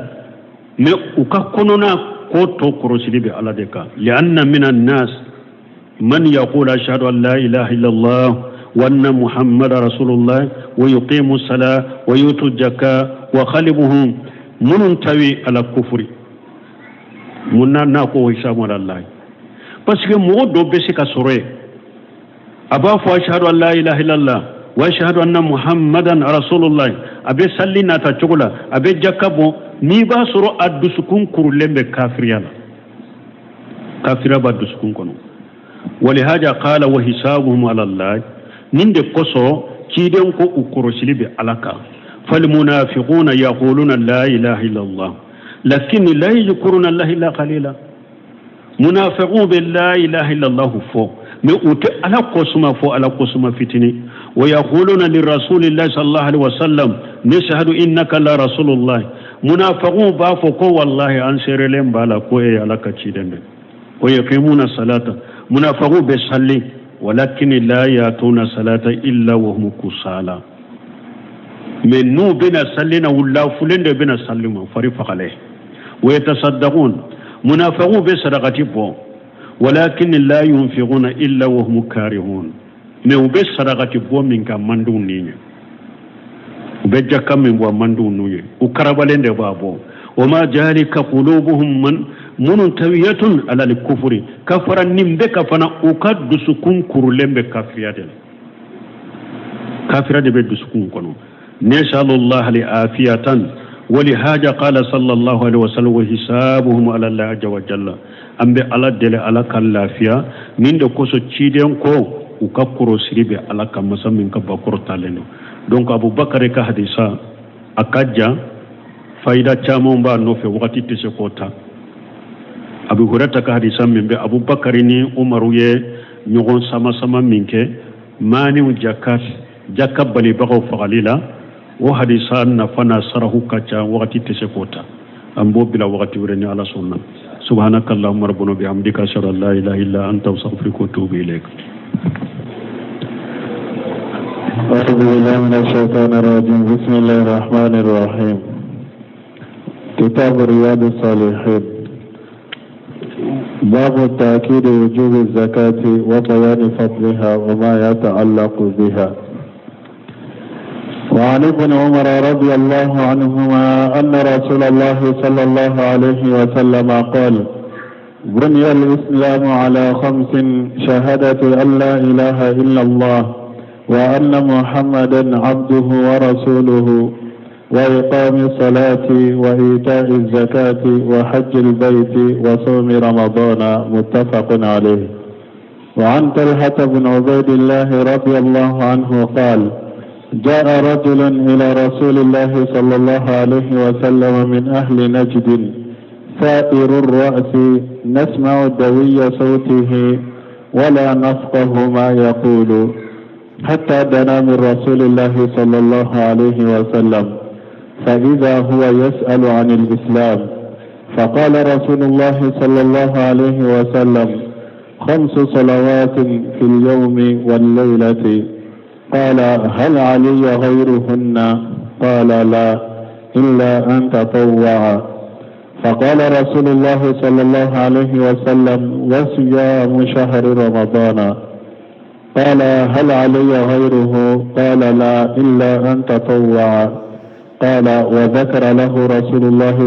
mais u ka kɔnɔna ko tɔ kɔrɔsili bɛ Ala de kan. Lianna min annas man yaqulu ashhadu an la ilaha illallah wa anna muhammada rasulullah wa yuqimu sala wa yutu jaka wa qalbuhum muntawi ala kufri. Mun na n'a ko hisabu ala allahi? Parce que mɔgɔ dɔ bɛ se ka sɔrɔ yen, a b'a fɔ ashhadu an la ilaha illallah wa ashhadu anna muhammadan rasulullah, a bɛ salli nata cogo la, a bɛ jaka bɔ, n'i b'a sɔrɔ a dusukun kurulen bɛ kafiriya la, kafiriya b'a dusukun kɔnɔ. Walihaja qala wa hisabuhum ala allah, nin de kosɔn ciden ko u kɔrɔsili bɛ Ala kan. Falmunafiquna yaquluna la ilaha illallah lakin la yadhkuruna allah illa qalila. Munafiqun bɛ la ilaha illallah fɔ, mais u tɛ Ala kosuma fɔ, Ala kosuma fitini. Wa yaquluna lirasulillahi sallallahu alaihi wasallam nashhadu innaka la rasulullah. Munafiqun b'a fɔ ko wallahi an seerelen b'a la ko e ye Ala ka ciden de. Wa yuqimuna salata, munafiqun bɛ salli, walakin la yatuna salata illa wa hum kusala. Mais n'u bɛna salli na, u lafulen de bɛna salli ma, fari fagalen. Wa yatasaddaqun, munafiqun bɛ sadakati bɔ, walakin la yunfiquna illa wa hum karihun. Mais u bɛ sadakati bɔ min kɛ, man d'u ni ye. U bɛ jaka min bɔ, man d'u n'u ye, u karabalen de b'a bɔ. Wa ma jalika qulubuhum man muntawiyatun ala kufuri. Ka fara nin bɛɛ kan fana, u ka dusukun kurulen bɛ kafiriya de la, kafiriya de bɛ dusukun kɔnɔ. Nasalullah li afiyatan. Walihaja qala sallallahu alaihi wasallam wa hisabuhum ala allah azza wa jalla. An bɛ Ala deli Ala ka lafiya. Nin de kosɔn ciden ko u ka kɔrɔsiri bɛ Ala ka masa min ka bakɔrɔ talen don. Donc Abubakar ka hadisa a ka jan, fayida caman b'a nɔfɛ, wagati tɛ se k'o ta. Abu Hurata ka hadisa min bɛ Abubakar ni Umaru ye ɲɔgɔn sama-sama min kɛ maniw jaka jaka balibagaw fagali la, o hadisa nafa n'a sarahu ka ca, wagati tɛ se k'o ta. An b'o bila wagati wɛrɛ ni Ala sɔnna. Subhanaka allahumma rabbana bihamdika ashhadu an la ilaha illa anta astaghfiruka wa atubu ilayk. أعوذ بالله من الشيطان الرجيم. بسم الله الرحمن الرحيم. كتاب رياض الصالحين، باب تأكيد وجوب الزكاة وبيان فضلها وما يتعلق بها. وعن ابن عمر رضي الله عنهما أن رسول الله صلى الله عليه وسلم قال: بني الإسلام على خمس: شهادة أن لا إله إلا الله وأن محمدا عبده ورسوله وإقام الصلاة وإيتاء الزكاة وحج البيت وصوم رمضان. متفق عليه. وعن طلحة بن عبيد الله رضي الله عنه قال: جاء رجل إلى رسول الله صلى الله عليه وسلم من أهل نجد ثائر الرأس، نسمع دوي صوته ولا نفقه ما يقول، حتى دنا من رسول الله صلى الله عليه وسلم، فإذا هو يسأل عن الإسلام. فقال رسول الله صلى الله عليه وسلم: خمس صلوات في اليوم والليلة. قال: هل علي غيرهن؟ قال: لا، إلا أن تطوع. فقال رسول الله صلى الله عليه وسلم: وصيام شهر رمضان. قال: هل علي غيره؟ قال: لا، إلا أن تطوع. قال: وذكر له رسول الله